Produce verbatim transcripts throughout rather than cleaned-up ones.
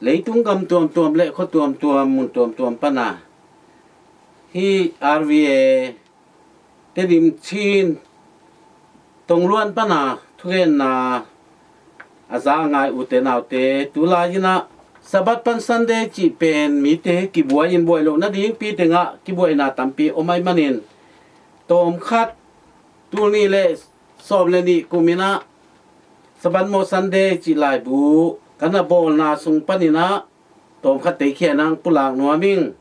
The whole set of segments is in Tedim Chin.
Leitung gam tuamtuam le khua tuamtuam, mun tuamtuam pana hih R V A Tedim Chin tongluan pana thugenna a za a ngai ute naute, tulai inah Sabbath pan Sunday cih pen mite kibuai in buai loh nading pi tengah kibuaina tampi om ahih manin, tawmkhat, tul nih le sawm le nih kum inah Sabbath maw Sunday cih laibu kan a bawlna sung paninah tawmkhat teikhia nang pulak nuam ing.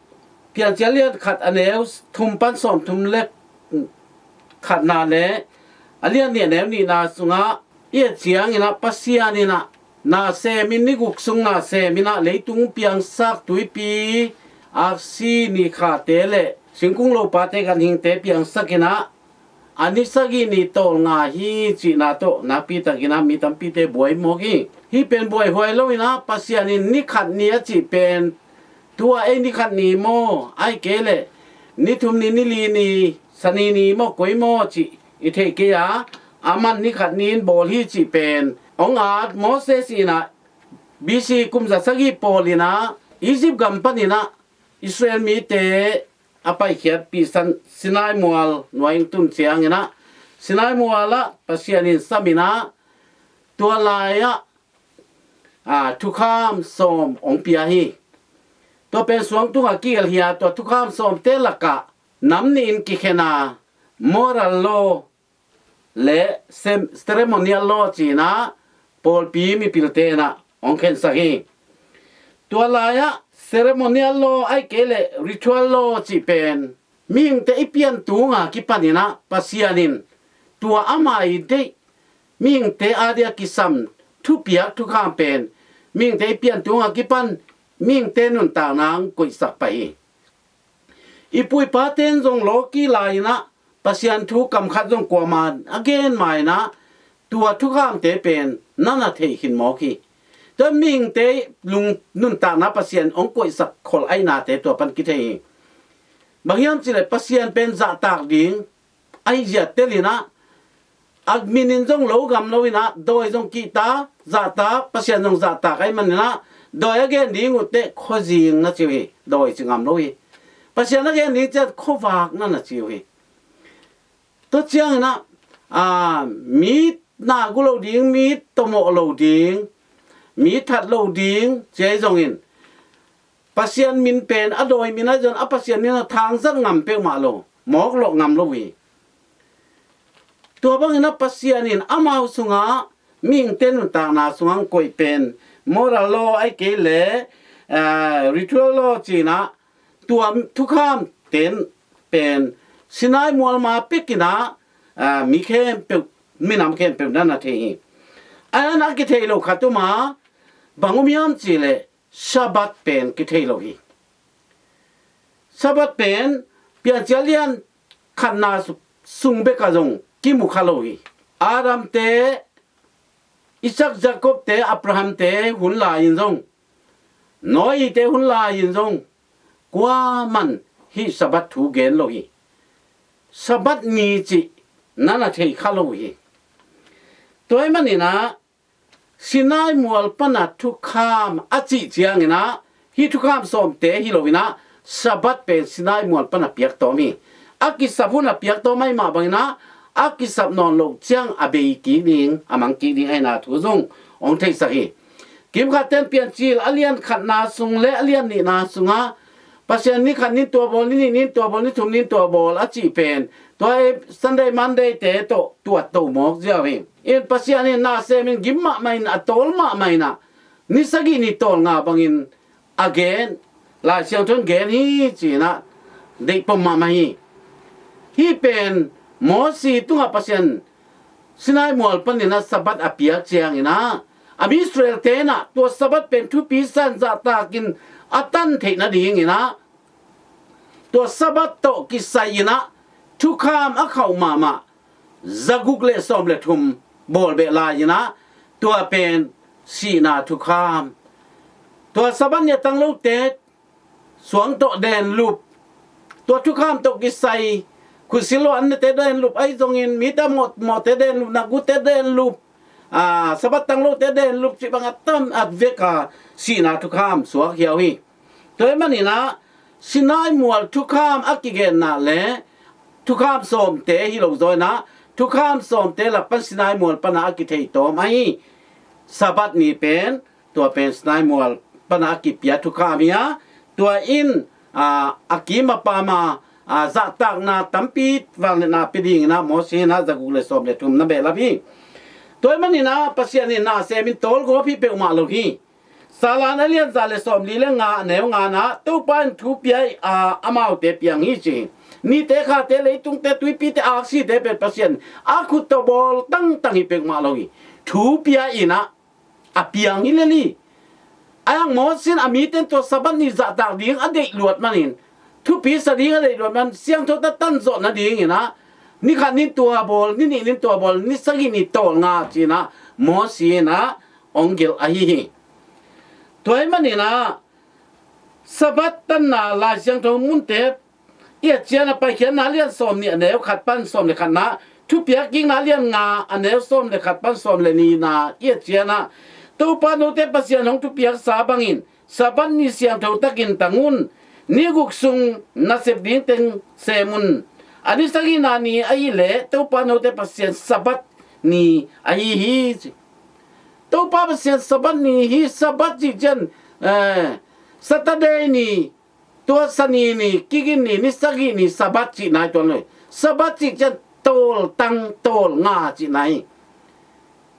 Piancil a lian khat a neu thum pan sawmthum le khatna le a lian nih a neu nihna sungah i et cianginah Pasian inah na semin, ni guk sung na seminah leitung piangsak tuipi, aksi, nikhate le singkung lopate ganhingte piangsakinah a ni sagih ni tawlnga hi cihna tawh nakpitakinah mi tampite buai mawk hi. Hih pen buaihuai loinah Pasian in ni khat ni a cih pen tua ei ni khat ni maw, ahih kei leh ni thum ni, ni li ni, sani ni maw, koi maw cih i theih kei a, aman ni khat ni in bawl hi cih pen hong at Moses inah B C kum za sagih pawl inah Egypt gam paninah Israel mite a paikhiatpih San-, Sinai mual nuai hong tun cianginah Sinai mualah Pasian in saminah tua lai-ah, a, thukham sawm hong pia hi. Tua pen suang tungah kigelhia, tua thukham sawmte lakah nam nihin kikhena moral law le sem-, ceremonial law cinah pawlpi mipilte inah hong khensak hi. Tua lai-ah ceremonial law ahih kei leh ritual law cih pen mihingte i pian tunga kipaninah Pasian in tua ama i deih mihingte adia kisam thupiak thukham pen mihingte i pian tunga kipan mihingte nuntakna hong koihsak pah hi. I pu i pate in zong lawki lai-inah Pasian thu kamkhat zong kuamah a gen mainah tua thukhamte pen na na thei khin mawk hi. Tua mihingte lung nuntakna Pasian hong koihsak khol aihnate tua pan kithei hi. Bang hiam cih leh Pasian pen zahtak ding ahi zia telinah a min in zong lo gam loinah dawi zong kihta, zahta, Pasian zong zahtak ahih maninah dawi a gen ding uh teh khuazing na ci uh hi. Dawi ci ngam lo hi. Pasian a gen ding ciat khuavak na na ci uh hi. Tua cianginah, a, mi na gu lo ding, mi tawmawh lo ding, mi that lo ding ci ahi zongin Pasian min pen a dawi min ahi zongin a Pasian min a thangzat ngam peuhmah lo, mawk lawh ngam lo hi. Tua bangin a Pasian in amau sungah mihingte nuntakna sungah hong koih pen moral law ahih kei leh, eh, ritual law cinah tua thukham ten pen Sinai mualma pekinah, eh, mi khempeuh, minam khempeuh na na thei hi. A na kithei lo khat um a, bang um hiam cih leh Sabbath pen kithei lo hi. Sabbath pen Piancil a lian khatna su-, sung bekah zong kimu kha lo hi. Adamte, Isaac, Jacob te, Abraham te hun lai-in zong, Noah te hun lai-in zong kuaman hih Sabbath thu gen lo hi. Sabbath ni cih na na thei kha lo hi. Tua ahih maninah Sinai mual pana thukham a cih cianginah hih thukham sawmte hi loinah Sabbath pen Sinai mual pana piak tawm hi. A kisap hun a piak tawm ahih mah banginah a kisap nawn loh ciang a bei kik ding, a mang kik ding ahihna thu zong hong theisak hi. Kimkhat ten Piancil a lian khatna sung le a lian nihna sungah Pasian ni khat nin tua bawl, ni nih nin tua bawl, ni thum nin tua bawl a cih pen tua ei Sunday, Monday te tawh tuat to mawk ziau hi. In Pasian in na semin gim mahmah in a tawl mahmah inah ni sagih ni tawlnga bangin a gen, Lai Siangtho in gen hi cinah deih pom mahmah hi. Hih pen Mosi tungah Pasian Sinai mual paninah Sabbath a piak cianginah a mi Israel tenah tua Sabbath pen thupi san zahtakin a tan theih nadinginah tua Sabbath tawh kisai inah thukham a khauh mahmah zaguk le sawm le thum bawl beh lai-inah tua pen sihna thukham. Tua Sabbath ni a tang lote suang tawh denlup, tua thukham tawh kisai, khusil lo an nate denlup ahi zongin, mite mawh, mawhte denlup, na gute denlup, a, Sabbath tang lote den lup cih bang a tam a vek a sihna thukham suak hi uh hi. Tua ahih manin ah Sinai mual thukham a kigenna le thukham sawmte hi lo zaw in ah, thukham sawmte lak pan Sinai mual pan a kithei tawm ahi Sabbath ni pen, tua pen Sinai mual pan a kipia thukham hi a, tua in, a, a kim a pam a, a, zahtakna tampi vangliatna pia dingin ah Moses in ah zaguk le sawm le thum na behlap hi. Tua ahih manin ah Pasian in na sem in tawlgawp hi peuhmah lo hi. Salan a lian za le sawmli le nga a neu nga na, Topa in thu pia a, amaute piang hi ci hi. Nite khate, leitungte, tuipite, aksite pen Pasian a khut tawh bawl tangtang hi peuhmah lo hi. Thu pia in ah a piang hi lel hi. Ahi hang Moses in a mite in tua Sabbath ni zahtak ding a deih luat manin, thupi sa ding a deih luat man, siangtho ta tan zawh nadingin ah ni khat ni tua bawl, ni nih ni tua bawl, ni sagih ni tawlnga ci-in ah Moses in ah hong gelh ahi hi. Tua ahih manin ah Sabbath tanna Lai Siangtho munte i et ciang a, Paikhiatna a lian sawmnih a neu khat pan sawm le khat na, Thupiak Kikna a lian nga a neu sawm le khat pan sawm le nih na i et ciang a, Topa note Pasian hong thupiaksa bangin Sabbath ni siangtho takin tang un. Ni guk sung nasep ding teng sem un. A ni sagihna ni ahih leh Topa note Pasian Sabbath ni ahi hi ci. Topa Pasian Sabbath ni hi. Sabbath cih ciang, eh, Saturday ni, tua Sani ni, kigin ni, ni sagih ni, Sabbath cih nai tuan lo hi. Sabbath cih ciang tawltang, tawlnga cih nai hi.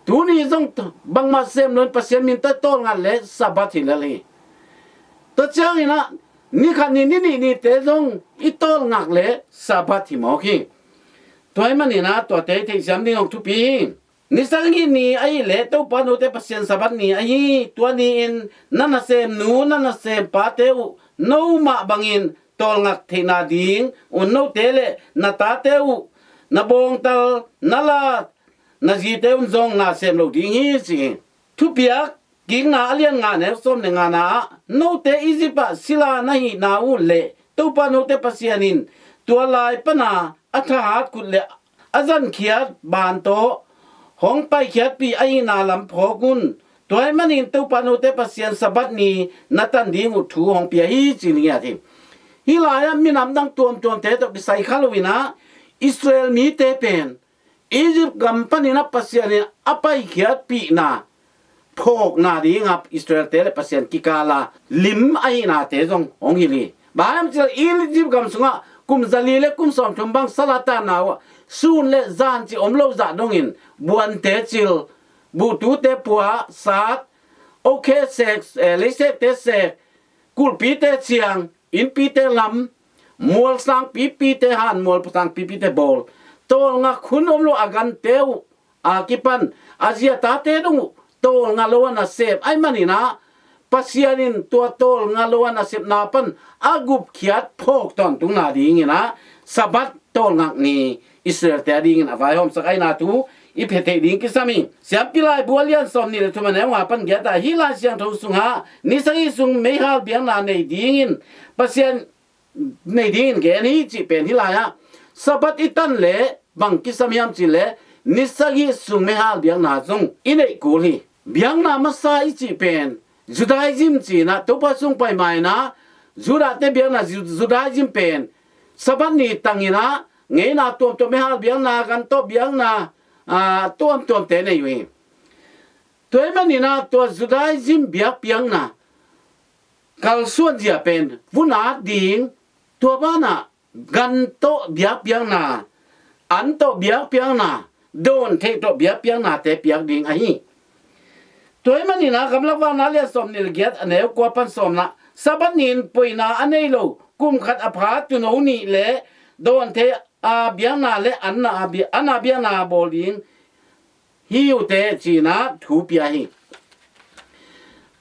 Tuni zong bangmah sem lo in Pasian min tawh tawlnga le Sabbath hi lel hi. Tua ciangin ah ni khat ni, ni nih nite zong i tawlngak le Sabbath hi mawk hi. Tua ahih manin ah tuate i theihsiam ding hong thupi hi. Ni sagih ni ahih leh Topa note Pasian Sabbath ni ahi. Tua ni-in na nasemnu, na nasempate uh nomah bangin tawlngak theihna ding un note le na tate uh, na bawngtal, na la, na zite un zong na sem lo ding hi ci hi. Thupiak Kikna a lian nga neu sawm le nga na ah, note Egypt ah sila na hihna uh le Topa note Pasian in tua lai pana a thahat khut le a zankhiat ban tawh hong paikhiatpih ahihna lam phawk un. Tua ahih manin Topa note Pasian Sabbath ni na tan ding uh thu hong pia hi ci-in ngiat hi. Hih lai-ah minam dang tuamtuamte tawh kisai kha lo-in ah Israel mite pen Egypt gam panin ah Pasian in a paikhiatpihna phawkna dingah Israel-te le Pasian kikala lim ahihnate zong hong hilh hi. Bang hiam cih leh Egypt gam sungah kum zali le kum sawmthum bang sal a tanna uh ah sun le zan cih om lo zah dongin buante cil, buhtute pua, sat, okheh sek, eh, leisekte sek, kulhpite ciang, innpite lam, mual sangpipite, han mual sangpipite bawl, tawlnga khun om lo a gante uh a kipan a zi a tate dong uh tawlnga lo a nasem ahih manin ah Pasian in tua tawlnga lo a nasepna pan a gupkhiat phawk tawntungna dingin ah Sabbath tawlngak ni Israel-te a dingin a vaihawmsak ahihna thu i pia theih ding kisam hi. Siampi Laibu a lian sawmnih le thum a neu nga pan giat ah, hih Lai Siangtho sungah ni sagih sung meihal biakna nei dingin Pasian nei dingin gen hi cih pen hih lai-ah Sabbath i tan leh bang kisam hiam cih leh ni sagih sung meihal biakna zong i neih kul hi. Biakna masa i cih pen Judaism ci-in ah Topa sung pai ma-in ah Judah-te biakna Ju-, Judaism pen Sabbath ni tangin ah ngeina tuamtuam, meihal biakna, gan tawh biakna, ah, tuamtuamte nei uh hi. Tua ahih manin ah tua Judaism biakpiakna kalsuan zia pen vun at ding, tua banah gan tawh biakpiakna, an tawh biakpiakna, dawn theih tawh biakpiaknate piak ding ahi. Tua ahih manin ah Gamlak Vakna lian sawmnih le giat a neu kua pan sawmna, Sabbath ni-in poina a nei lo, kum khat a pha tuuno nih le dawn theih a biakna le an a bia-, an a biakna bawl ding hi uh teh ci-in ah thu pia hi.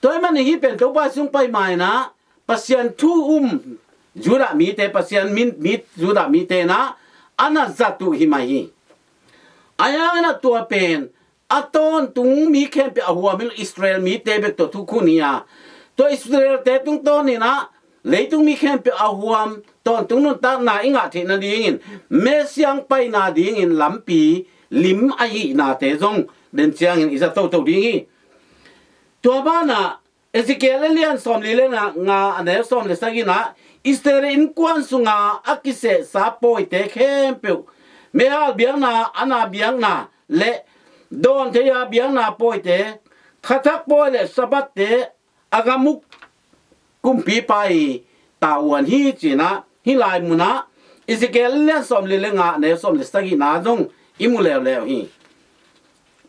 Tua ahih manin hih pen Topa sung pai ma-in ah Pasian thu um Judah mite, Pasian min, mi Judah mite in ah a na zat uh hi mai hi. Ahi hangin ah tua pen a tawntung mi khempeuh a huam hi lo, Israel mite bek tawh thukhun hi a, tua Israel-te tungtawnin ah leitung mi khempeuh a huam tawntung nuntakna i ngah theih nadingin Messiah hong paina dingin lampi lim ahihnate zong den ciangin i za toto ding hi. Tua banah Ezekiel a lian sawmli le nga, nga a neu sawm le sagihna, Israel innkuan sunga a kisehsa pawite khempeuh, meihal biakna, ana biakna le dawn thei-a biakna pawite, thathak pawi le Sabbath-te a gam uk kumpipa i tavuan hi, ci-in ah hih lai munah Ezekiel a lian sawmli le nga a neu sawm le sagihna zong i mu leuleu hi.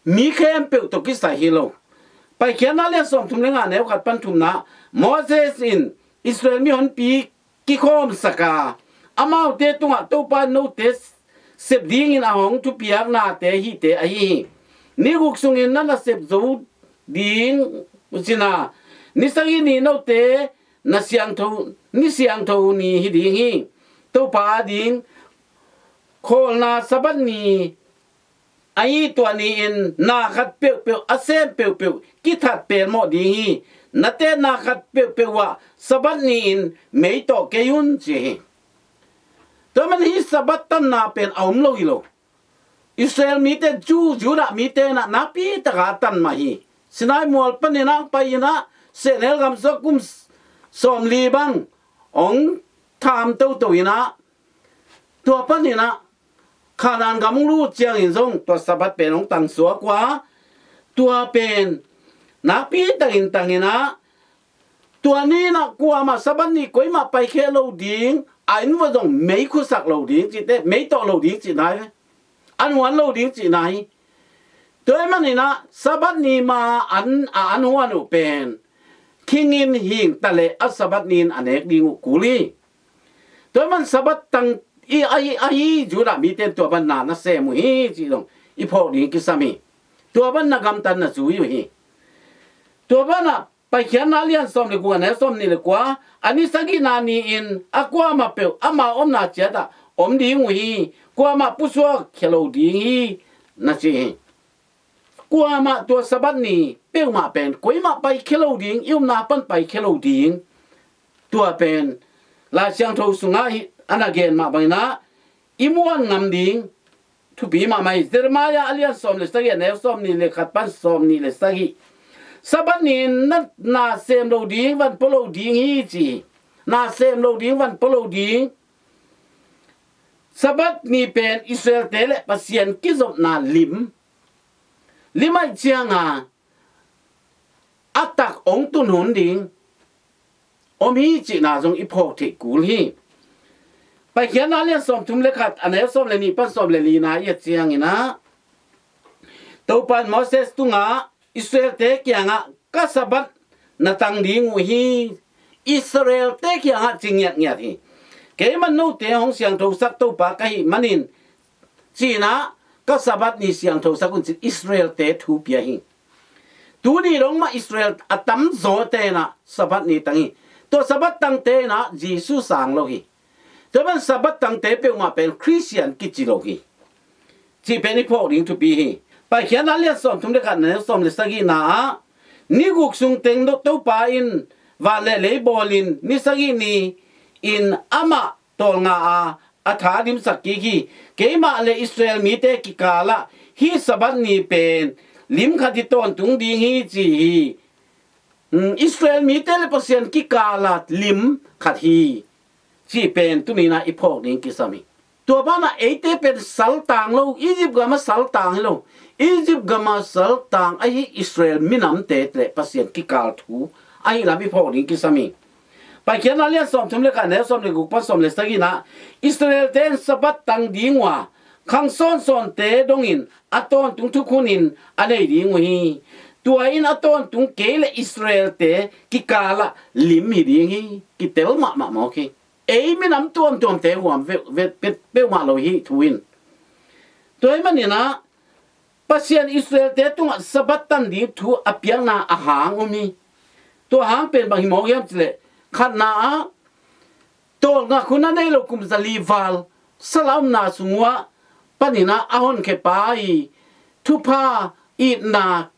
Mi khempeuh tawh kisai hi lo. Paikhiatna a lian sawmthum le nga a neu khat pan thumna, Moses in Israel mihonpi kikhawmsak a, amaute tungah Topa in note sep dingin a hong thupiaknate hihte ahi hi. Ni guk sungin na nasep zo ding uh cin a, ni sagih ni note na siangtho, ni siangtho ni hi ding hi. Topa ading khawlna Sabbath ni ahi, tua ni-in na khat peuhpeuh a sem peuhpeuh kithat pelmawh ding hi. Na teenna khat peuhpeuh ah Sabbath ni-in mei tawh kei un, ci hi. Tua man hih Sabbath tanna pen a om lo hi lo. Israel mite, Jew, Judah mite in ah nakpitaka a tan mah hi. Sinai mual panin ah pai in ah, sehnel gam sungah kum sawmli bang hong tham toto in ah, tua panin ah Kanaan gam hong lut ciangin zong tua Sabbath pen hong tangsuak uh a, tua pen nakpitakin tang in ah, tua ni-in ah kuamah Sabbath ni koimah paikhia lo ding, a inn uah zong mei khusak lo ding cihte, mei tawh lo ding cihna hi. An huan lo ding cihna hi. Tua ahih manin ah Sabbath ni ma an, a an huan uh pen, khing in hing ta leh a Sabbath ni-in a nek ding uh kul hi. Tua ahih man Sabbath tang i ahi, ahi Judah mite in tua bang na nasem uh hi, cih zong i phawk ding kisam hi. Tua bang na gamtat na zui uh hi. Tua banah Paikhiatna a lian sawm le guk a neu sawmnih le kua, a ni sagihna ni-in a kuamah peuh ama omna ciatah om ding uh hi. Kuamah pusuak khia lo ding hi, na ci hi. Kuamah tua Sabbath ni peuhmah pen koimah paikhia lo ding, i omna pan paikhia lo ding. Tua pen Lai Siangtho sungah hi, a na gen mah bangin ah i muan ngam ding thupi mahmah hi. Jeremiah a lian sawm le sagih a neu sawmnih le khat pan sawmnih le sagih. Sabbath ni-in na, na sem lo ding, van pua lo ding hi, ci hi. Na sem lo ding, van pua lo ding. Sabbath ni pen Israel-te le Pasian kizopna lim, lim ahih cianga a tak hong tun hun ding om hi cihna zong i phawk theih kul hi. Paikhiatna a lian sawmthum le khat a neu sawm le nih pan sawm le lina i et ciangin ah, Topa in Moses tungah Israel-te kiangah ka Sabbath na tang ding uh hi. Israel-te kiangah ci ngiatngiat hi. Keimah note hong siangthosak Topa ka hih manin, ci-in ah ka Sabbath ni siangthosak un, ci-in Israel-te thu pia hi. Tuni dong mah Israel a tamzawte in ah Sabbath ni tang hi. Tua Sabbath tangte in ah Jesu sang lo hi. Tua ban Sabbath tangte peuhmah pen Khristian kici lo hi, cih pen i phawk ding thupi hi. Paikhiatna a lian sawmthum le khat a neu sawm le sagihna ah, ni guk sung teng Topa in van le lei bawlin ni sagih ni-in amah tawlnga a, a tha dimsak kik hi. Keimah le Israel mite kikalah hih Sabbath ni pen lim khat hi, tawntung ding hi, ci hi. Israel mite le Pasian kikala lim khat hi, cih pen tuni-in ah i phawk ding kisam hi. Tua banah eite pen saltang lo, Egypt gama saltang hi lo, Egypt gama saltang ahi Israel minamte le Pasian kikal thu ahi lam i phawk ding kisam hi. Paikhiatna a lian sawmthum le khat a neu sawm le guk pan sawm le sagihna, Israel-te in Sabbath tang ding uh a, khang sawnsawnte dongin a tawntung thukhunin a nei ding uh hi. Tua in a tawntung kei le Israel-te kikalah lim hi ding hi. Kitel mahmah mawk hi. Ei minam tuamtuamte huam ve, ve, pe, peuhmah lo hi thu in. Tua ahih manin ah Pasian Israel-te tungah Sabbath tan ding thu a piakna a hang om hi. Tua hang pen bang hi mawk hiam cih leh, khatna ah tawlnga khun a nei lo kum zali val sal a omna sung uah panin ah a honkhia pa i thupha, itna,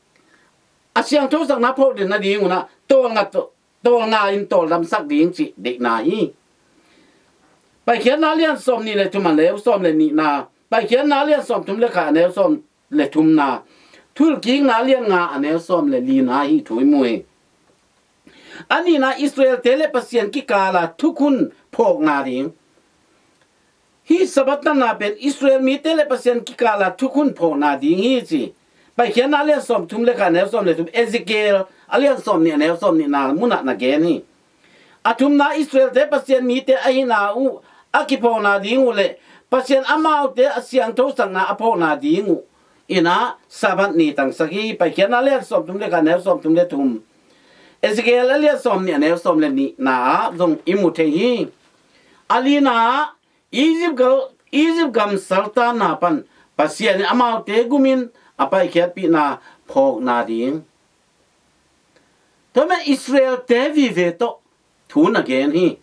a siangthosakna phawk den nading un ah tawlnga, tawlnga in tawldamsak ding cih deihna hi. Paikhiatna a lian sawmnih le thum a neu sawm le nihna, Paikhiatna a lian sawmthum le khat a neu sawm le thumna, Thuhilhkikna a lian nga a neu sawm le lina hih thu i mu hi. A nihna, Israel-te le Pasian kikala thukhun phawkna ding. Hih Sabbath tanna pen Israel mite le Pasian kikala thukhun phawkna ding hi ci. Paikhiatna a lian sawmthum le khat a neu sawm le thum, Ezekiel a lian sawmnih a neu sawmnihna munah na gen hi. A thumna, Israel-te Pasian mite ahihna uh a kiphawkna ding uh le Pasian amaute a siangthosakna a phawkna ding uh inah Sabbath ni tangsak hi. Paikhiatna a lian sawmthum le khat a neu sawmthum le thum, Ezekiel a lian sawmnih a neu sawm le nihna ah zong i mu thei hi. A lina ah Egypt gal, Egypt gam saltanna pan Pasian in amaute gumin a paikhiatpihna phawkna ding. Tua mah Israel-te vive tawh thu na gen hi.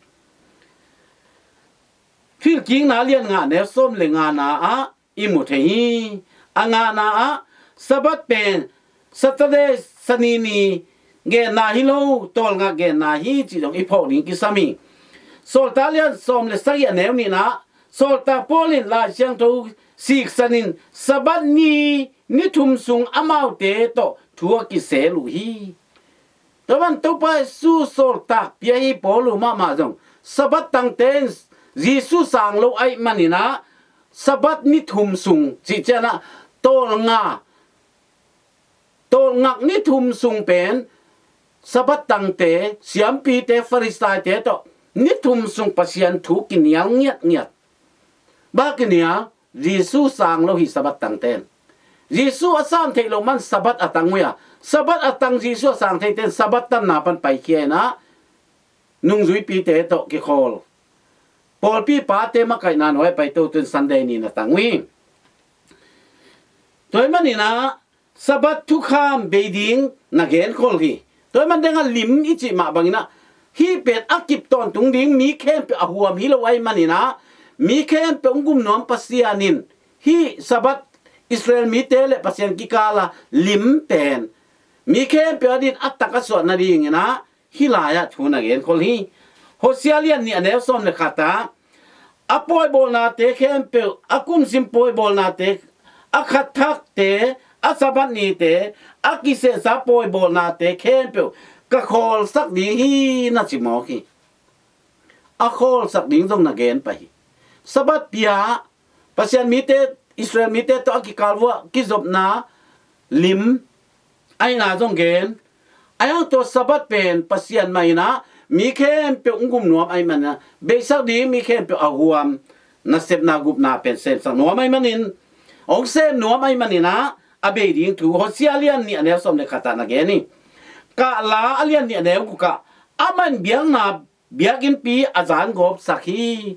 Thuhilhkikna a lian nga a neu sawm le ngana ah i mu thei hi. A ngana ah Sabbath pen Saturday, Sani ni genna hi lo, tawlngak genna hi cih zong i phawk ding kisam hi. Sawltak a lian sawm le sagih a neu nihna ah Sawltak Paul in Lai Siangtho siksan in Sabbath ni, ni thum sung amaute tawh thu a kisel uh hi. Tua man Topa Jesu sawltak pia hi Paul uh mahmah zong Sabbath tangte in Jesu sang lo ahih maninah Sabbath ni thum sung cih cianah tawlnga, tawlngak ni thum sung pen Sabbath tangte, siampite, Farisaite tawh ni thum sung Pasian thu kinial ngiatngiat. Bang kinial? Jesu sang lo hi Sabbath tangte in. Jesu a sang theih loh man Sabbath a tang uh hi a, Sabbath a tang Jesu a sang theite in Sabbath tanna pan paikhia inah nungzuipite tawh kikhawl. Pawlpi pate makaihna nuai paito tun Sunday ni na tang uh hi. Tua ahih maninah Sabbath thukham bei ding na genkhol hi. Tua ahih man dengah lim i cih mah banginah hih pen a kip tawntung ding mi khempeuh a huam hi lo ahih maninah mi khempeuh hong gum nuam Pasian in hih Sabbath Israel mite le Pasian kikala lim pen mi khempeuh a din a tak a suah nadinginah hih lai-ah thu na genkhol hi. Hosea lian nih a neu sawm le khat ah a pawibawlnate khempeuh, a kumsim pawibawlnate, a khatthakte, a Sabbath nite, a kisehsa pawibawlnate khempeuh ka khawlsak ding hi na ci mawk hi. A khawlsak ding zong na gen pah hi. Sabbath pia, Pasian mite, Israel mite tawh a kikal vuah kizopna lim ahihna zong gen. Ahi hang tua Sabbath pen Pasian mah inah mi khempeuh hong gum nuam ahih maninah beisak ding mi khempeuh a huam nasepna gupna pen semsak nuam ahih manin, hong sem nuam ahih maninah a bei ding thu Hosea lian nih a neu sawm le khat ah na gen hi. Kahla a lian nih a neu guk ah amah in biakna biakinnpi a zangawpsak hi.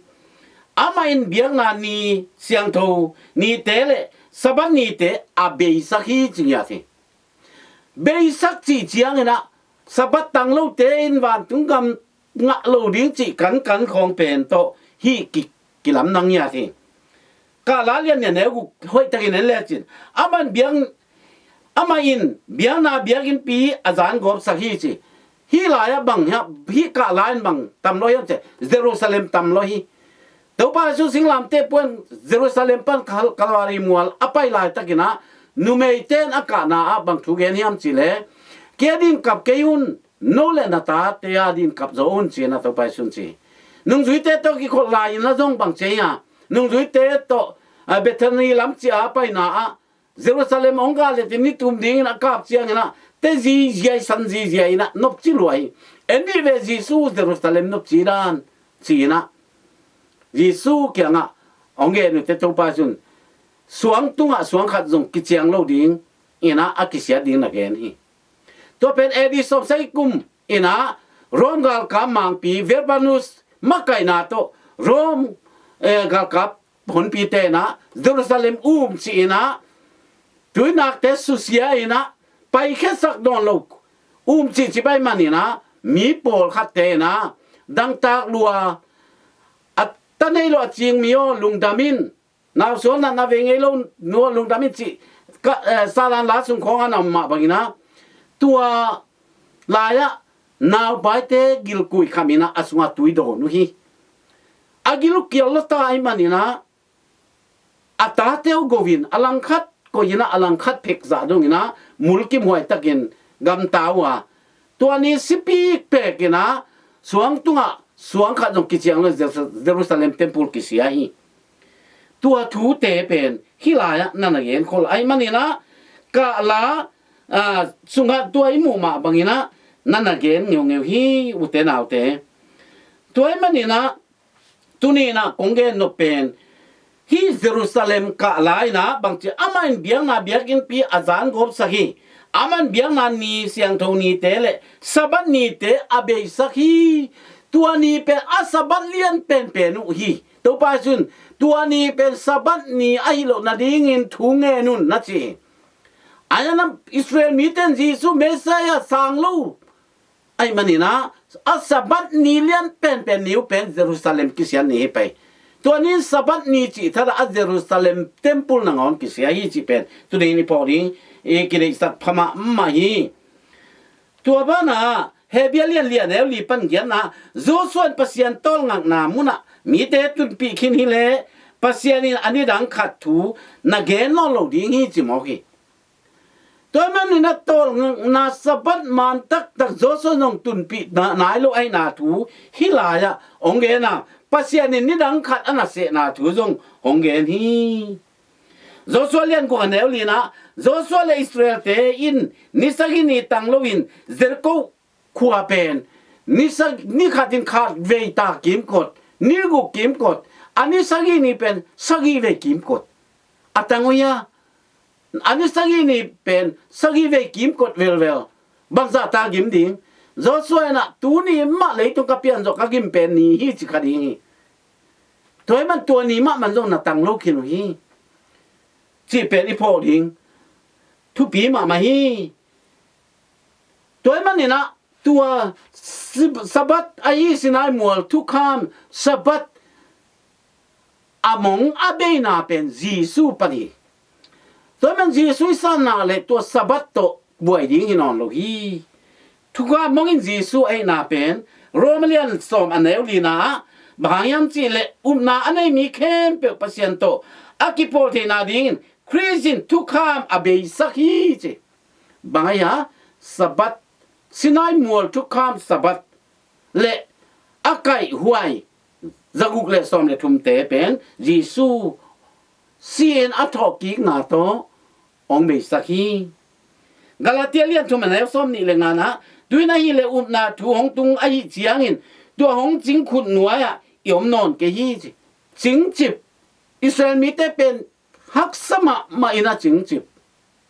Amah in biakna ni siangtho nite le Sabbath nite a beisak hi ci ngiat hi. Beisak cih cianginah Sabbath tang lote in vantung gam ngah lo ding cih kankan khawng pen tawh hih ki, kilamdang ngiat hi. Kahla lian nih a neu guk hoihtakin en lecin amah in biak, amah in biakna biakinnpi a zangawpsak hi ci. Hih lai-ah bang hiam, hih kahla in bang tam lo hiam cih leh Jerusalem tam lo hi. Topa Jesu singlamteh puan Jerusalem pan Kal, Kalvari mual a pai laitakinah numeite in a kahna ah bang thu gen hiam cih leh, kei a din kap kei un, no le na tate a din kap zo un ci-in a Topa Jesu in ci hi. Nungzuite tawh kikholh lai-in a zong bang ci hiam, nungzuite tawh a Bethany lam ci-a paina ah Jerusalem hong gal leh ni thum dingin a kap cianginah te zizia i san zizia inah nopci lua hi. En dih ve Jesu Jerusalem nopci dan ci-inah Jesu kiangah hong gen uh teh Topa Jesu in suang tungah suang khat zong kiciang lo ding inah a kisiat ding na gen hi. Tua pen A D sawmsagih kum inah Rome galkap mangpi Verbanus makaihna tawh Rome, eh, galkap honpite inah Jerusalem umcih inah tuinakte susia inah paikhiatsak dawn lo umcih cih pai maninah mi pawlkhatte inah dangtak lua, a ta nei lo a cing mi aw lungdam in, nausuan natna vei ngei lo nu aw lungdam in cih ka, eh, Salan la sung khawng a na om mah banginah tua lai-ah naupaite gilkuih kham inah a sungah tui dawn uh hi. A gil uh kial lua ta ahih maninah a tate uh go-in a langkhat koih in ah, a langkhat phek zah dongin ah mulkimhuai takin gamta uh a, tua ni sipik pek in ah suang tungah suang khat zong kiciang lo, Jerusa-, Jerusalem temple kisia hi. Tua thute pen hih lai-ah na na genkhol ahih manin ah, kahla, ah, sungah tua i muh mah bangin ah na na gen ngeungeu hi, ute naute. Tua ahih manin ah, tuni in ah kong gen nop pen, hih Jerusalem kahla in ah bangci, amah in biakna biakinnpi a zan gawpsak hi. Amah in biakna ni, siangtho nite le Sabbath nite a beisak hi. Tua ni pen a Sabbath lian penpen uh hi. Topa Jesu in tua ni pen Sabbath ni ahi loh nadingin thu ngen un, na ci hi. Ahi zongin Israel mite in Jesu Messiah sang lo ahih manin ah, a Sabbath ni lian penpen ni uh pen Jerusalem kisiat ni hi pei. Tua ni in Sabbath ni cih thadah a Jerusalem temple nangawn kisia hi cih pen tuni in i phawk ding, i kideihsak pha mahmah hi. Tua banah Hebru lian li, a neu li pan giatna, Joshua in Pasian tawlngakna munah mite tunpih khin hi leh, Pasian in a nidang khat thu na gen nawn lo ding hi, ci mawk hi. Tua ahih manin ah tawlngakna Sabbath man taktak Joshua in zong tunpih na-, nai lo ahihna thu hih lai-ah hong gen a, Pasian in nidang khat a na sehna thu zong hong gen hi. Joshua lian guk, a neu li-na, Joshua le Israel-te in ni sagih ni tang loin Jericho khua pen ni sa-, ni khatin khat vei ta kimkot, ni guk kimkot, a ni sagih ni pen sagih vei kimkot. A tang uh hia? A ni sagih ni pen sagih vei kimkot velvel. Bangzah ta gim ding? Joshua in ah, tuni mah leitung ka pian zawh ka gim pen ni hi, ci kha ding hi. Tua ahih man tua ni mahmah in zong na tang lo khin uh hi, cih pen i phawk ding thupi mahmah hi. Tua ahih manin ah tua Si-, Sabbath ahi Sinai mual thukham Sabbath a mong a beina pen Jesu pan hi. Tua ahih man Jesu i sanna le tua Sabbath tawh buai ding hi nawn lo hi. Thukham mong in Jesu ahihna pen Rom lian sawm, a neu li-na ah, bang hang hiam cih leh, upna a nei mi khempeuh Pasian tawh a kipawl theihna dingin Khrist in thukham a beisak hi, ci. Bang ahi a, Sabbath, Sinai mual thukham Sabbath le a kaihhuai zaguk le sawm le thumte pen Jesu si-in a thawhkikna tawh hong beisak hi. Galatia lian thum, a neu sawm nih le nga-na, tu-in ahih leh upna thu hong tung ahih ciangin tua hong cingkhut nuai-ah i om nawn kei hi, ci. Cingcip. Israel mite pen haksa mahmah in a cingcip.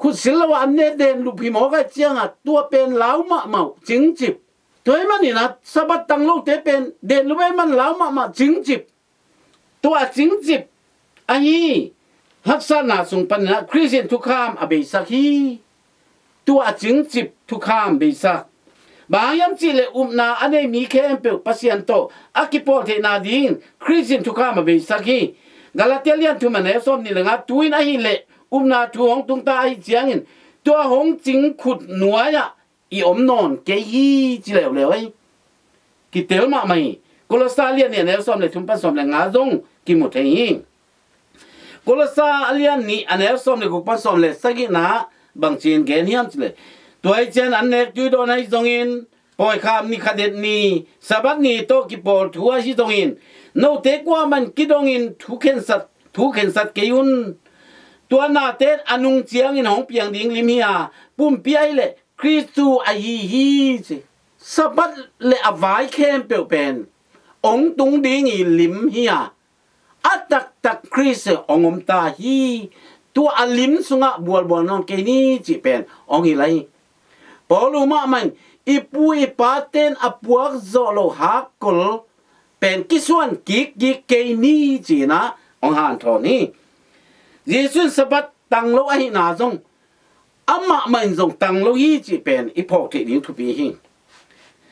Khutsil lo-ah an ne denlup hi mawk ahih ciangah tua pen lau mahmah uh, cingcip. Tua ahih manin a Sabbath tang lote pen denlup ahih man lau mahmah, cingcip. Tua a cingcip ahi haksatna sung panin a Khrist in thukham a beisak hi. Tua a cingcip thukham beisak. Bang hang hiam cih leh upna a nei mi khempeuh Pasian tawh a kipawl theihna dingin Khrist in thukham a beisak hi. Galatia lian thum, a neu sawm nih le nga, tu-in ahih leh upna thu hong tungta ahih ciangin tua hong cingkhut nuai-ah i om nawn kei hi, ci leuleu ahi. Kitel mahmah hi. Kolosa lian nih, a neu sawm le thum pan sawm le nga zong kimu thei hi. Kolosa a lian nih, a neu sawm le guk pan sawm le sagihna bangci-in gen hiam cih leh, tua ahih ciangin an nek tui dawn ahi zongin, pawikham ni khat et ni, Sabbath ni tawh kipawl thu ahi zongin, note kuamah in kidongin thu khensat, thu khensat kei un. Tua nate in a nung ciangin hong piang ding lim hi a, pumpi ahih leh Khrist thu ahi hi, ci. Sabbath le a vai khempeuh pen hong tung ding i lim hi a, a taktak Khrist hong om ta hi. Tua a lim sungah bualbual nawn kei ni, cih pen hong hilh ahi. Paul uh mahmah in, i pu i pate in a puak zawh loh hakkol pen kisuan kikkik kei ni, ci-in ah hong hanthawn hi. Jesu in Sabbath tang lo ahihna zong, amah mah in zong tang lo hi, cih pen i phawk theih ding thupi hi.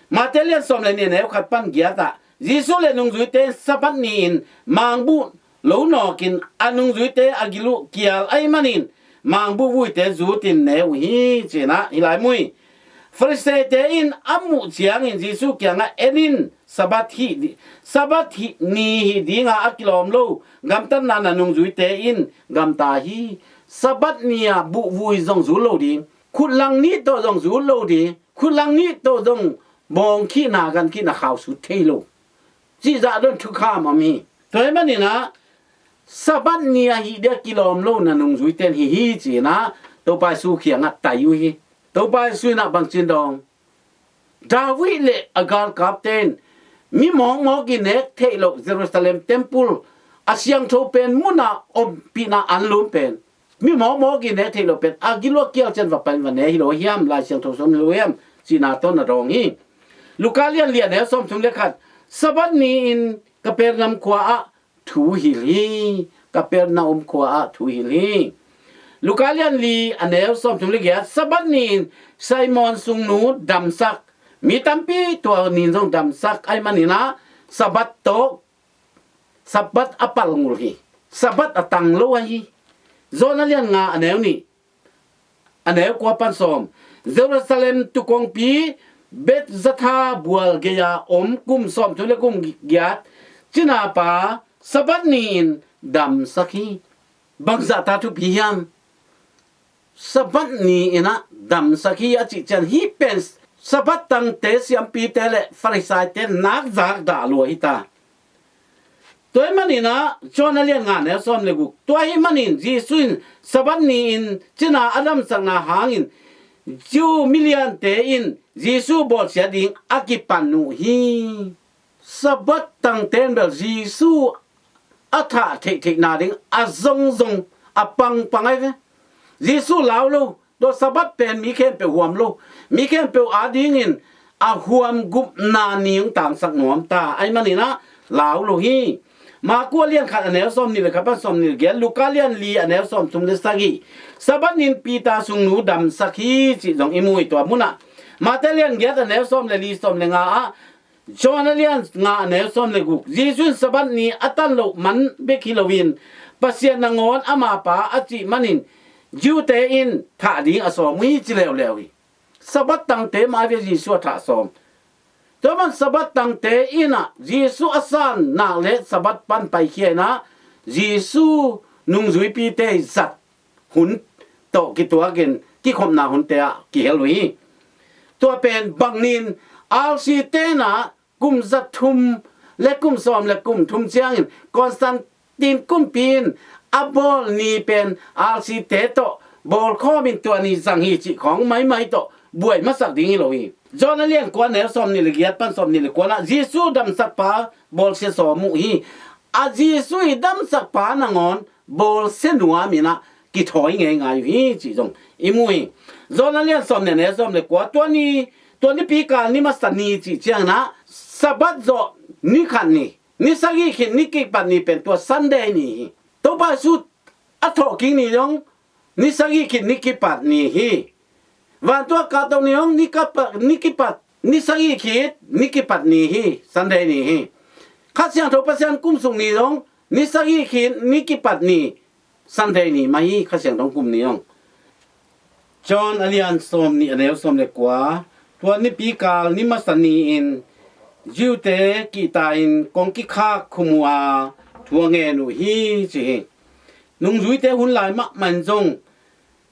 Mate lian sawm le nih, a neu khat pan giat ah, Jesu le nungzuite in Sabbath ni-in mangbuh lo nawkin a nungzuite a gil uh kial ahih manin mangbuh vuite zutin ne uh hi, ci-in ah hih lai mu hi. Farisee-te in a muh ciangin Jesuh kiangah, "En in, Sabbath hih di-, Sabbath hih ni hih dinga a kilawm lo gamtatna na nungzuite in gamta hi. Sabbath ni-ah buhvui zong zul lo ding, khutlang nih tawh zong zul lo ding, khutlang nih tawh zong bawngkhihna gankhihna khausu thei lo," cih zah don thukham om hi. Tua ahih maninah Sabbath ni ahih dia kilawm lo na nungzuite in hih hi ci-inah Topa Jesuh kiangah tai uh hi. Topa Jesuh inah bangci in dawng, David le a galkapte in mi mawkmawk in nek theih loh Jerusalem temple, a siangtho pen munah ompihna anlum pen mi mawkmawk in nek theih loh pen a gil uh a kial ciang va pai in va ne hi lo hiam, Lai Siangtho sung hi lo hiam, cihna tawh na dawng hi. Luka lian li a neu sawmthum le khat. Sabbath ni-in Kapernaum khua-ah thu hilh hi. Kapernaum khua-ah thu hilh hi. Luka lian li a neu sawmthum le giat. Sabbath ni-in Simon sungnu damsak. Mi tampi tua ni-in zong damsak ahih maninah Sabbath tawh, Sabbath a palngul hi. Sabbath a tang lo ahi. John a lian nga a neu nih, a neu kua pan sawm. Jerusalem tuu kongpi Bethzatha bual gei-a om kum sawmthum le kum giat cinapa Sabbath ni-in damsak hi. Bangzahta thupi hiam? Sabbath ni-inah damsak hi a cih ciang hih pen Sabbath tangte siampite le Farisaite nakzak dah lua hi ta. Tua ahih maninah John a lian nga neu sawm le guk. Tua ahih manin Jesuh in Sabbath ni-in cina a damsakna hangin Jew miliante in Jesuh bawlsia ding a kipan uh hi. Sabbath tangte in bel Jesuh a thah theihtheihna ding a zongzong a pangpang ahi ve. Jesuh lau lo, tua Sabbath pen mi khempeuh huam lo, mi khempeuh adingin a huam gupna ni hong tangsak nuam ta ahih maninah lau lo hi. Marku a lian khat a neu sawm nih le khat pan sawm nih le giat, Luka lian li a neu sawmthum le sagih. Sabbath ni-in Peter sungnu damsak hi cih zong i mu hi tua munah. Mate lian giat a neu sawm le li, sawm le nga ah, John a lian nga a neu sawm le guk. Jesuh in Sabbath ni a tan loh man bek hi loin Pasian nangawn ama pa a cih manin Jew-te in thah ding a sawm uh hi ci leuleu hi. Sabbath tangte mah ve Jesuh a thah sawm. Tua man Sabbath tangte inah Jesuh a san nak le Sabbath pan paikhia inah Jesuh nungzuipite zat hun tawh kituakin kikhopna hunte ah kihel uh hi. Tua pen bang ni-in R C te inah kum zathum le kum sawm le kum thum ciangin Constantine kumpi in a bawl ni pen R C te tawh bawlkhawmin tua ni zang hi cih khawng maimai tawh buai masak ding hi lo hi. John a lian kua neu sawm nih le giat pan sawm nih le kua nah Jesuh damsakpa bawlsia sawm uh hi. A Jesuh i damsakpa nangawn bawlsia nuam inah kithawi ngeingai uh hi cih zong i mu hi. John a lian sawm nih a neu sawm le kua. Tua ni, tua nipi kal ni masa ni cih cianginah Sabbath zawh ni khat ni, ni sagih khit ni kipat ni pen tua Sunday ni hi. Topa Jesuh a thawhkik ni zong ni sagih khit ni kipat ni hi. Vantung a kahtoh ni zong ni kapa-, ni kipat, ni sagih khit ni kipat ni hi, Sunday ni hi. Kha Siangtho Pasian kumsuk ni zong ni sagih khit ni kipat ni, Sunday ni mah hi, Kha Siangtho kum ni zong. John a lian sawm nih a neu sawm le kua. Tua nipi kal ni masa ni-in Jew-te kihta-in kong kikhak khum uh a thu a ngen uh hi ci hi. Nungzuite hun lai mahmah in zong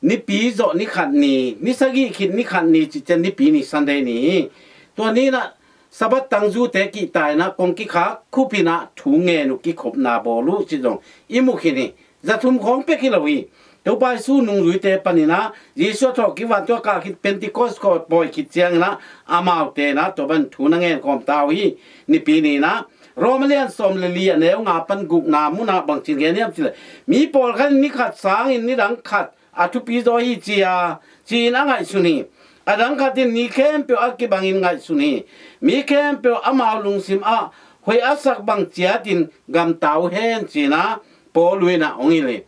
nipi zawh ni khat ni, ni sagih khit ni khat ni cih ciang nipi ni Sunday ni hi. Tua ni inah Sabbath tang Jew-te kihta inah kong kikhak khup inah thu ngen uh kikhopna bawl uh cih zong i mu khin hi. Zathum khawng pek hi lo hi. Topa Jesuh nungzuite paninah Jesuh a thawhkik vantung a kah khit Pentecost khaw pawi khit cianginah amaute inah tua bang thu na ngen khawm ta uh hi. Nipi ni inah Rom a lian sawm le li a neu nga pan gukna munah bangci in gen hiam cih leh, mi pawlkhat in ni khat sangin ni dang khat a thupi zaw hi ci-a ci-in a ngaihsun hi. A dang khat in ni khempeuh a kibangin ngaihsun hi. Mi khempeuh amau lungsim ah hoih a sak bang ciatin gamta uh hen ci-inah Paul in ah hong hilh hi.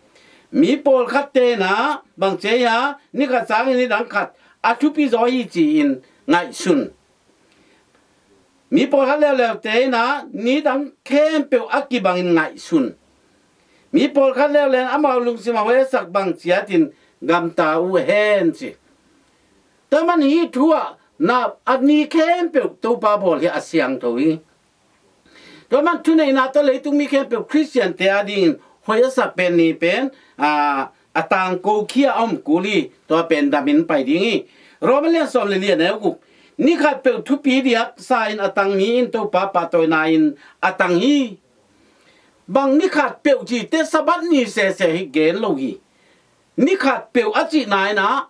Mi pawlkhatte inah bang ci-a, ni khat sangin ni dang khat a thupi zaw hi ci-in ngaihsun. Mi pawlkhat leuleute inah ni dang khempeuh a kibangin ngaihsun. Mi pawlkhat leuleu in amau lungsim a hoih a sak bang ciatin gamta uh hen ci. Tua man hih thu ah na a ni khempeuh Topa bawl hi a siangtho hi. Tua man thuneihna tawh leitung mi khempeuh Khristiante adingin hoih a sak pen ni pen, aa, a tangko khia a om kul hi, tua pen damin pai ding hi. Rom a lian sawm le li a neu guk. Ni khatpeuh thupi diak sa-in a tang mi in Topa pahtawina in a tang hi. Bang ni khatpeuh cihte Sabbath ni sese hi gen lo hi. Ni khatpeuh a cihna in ah,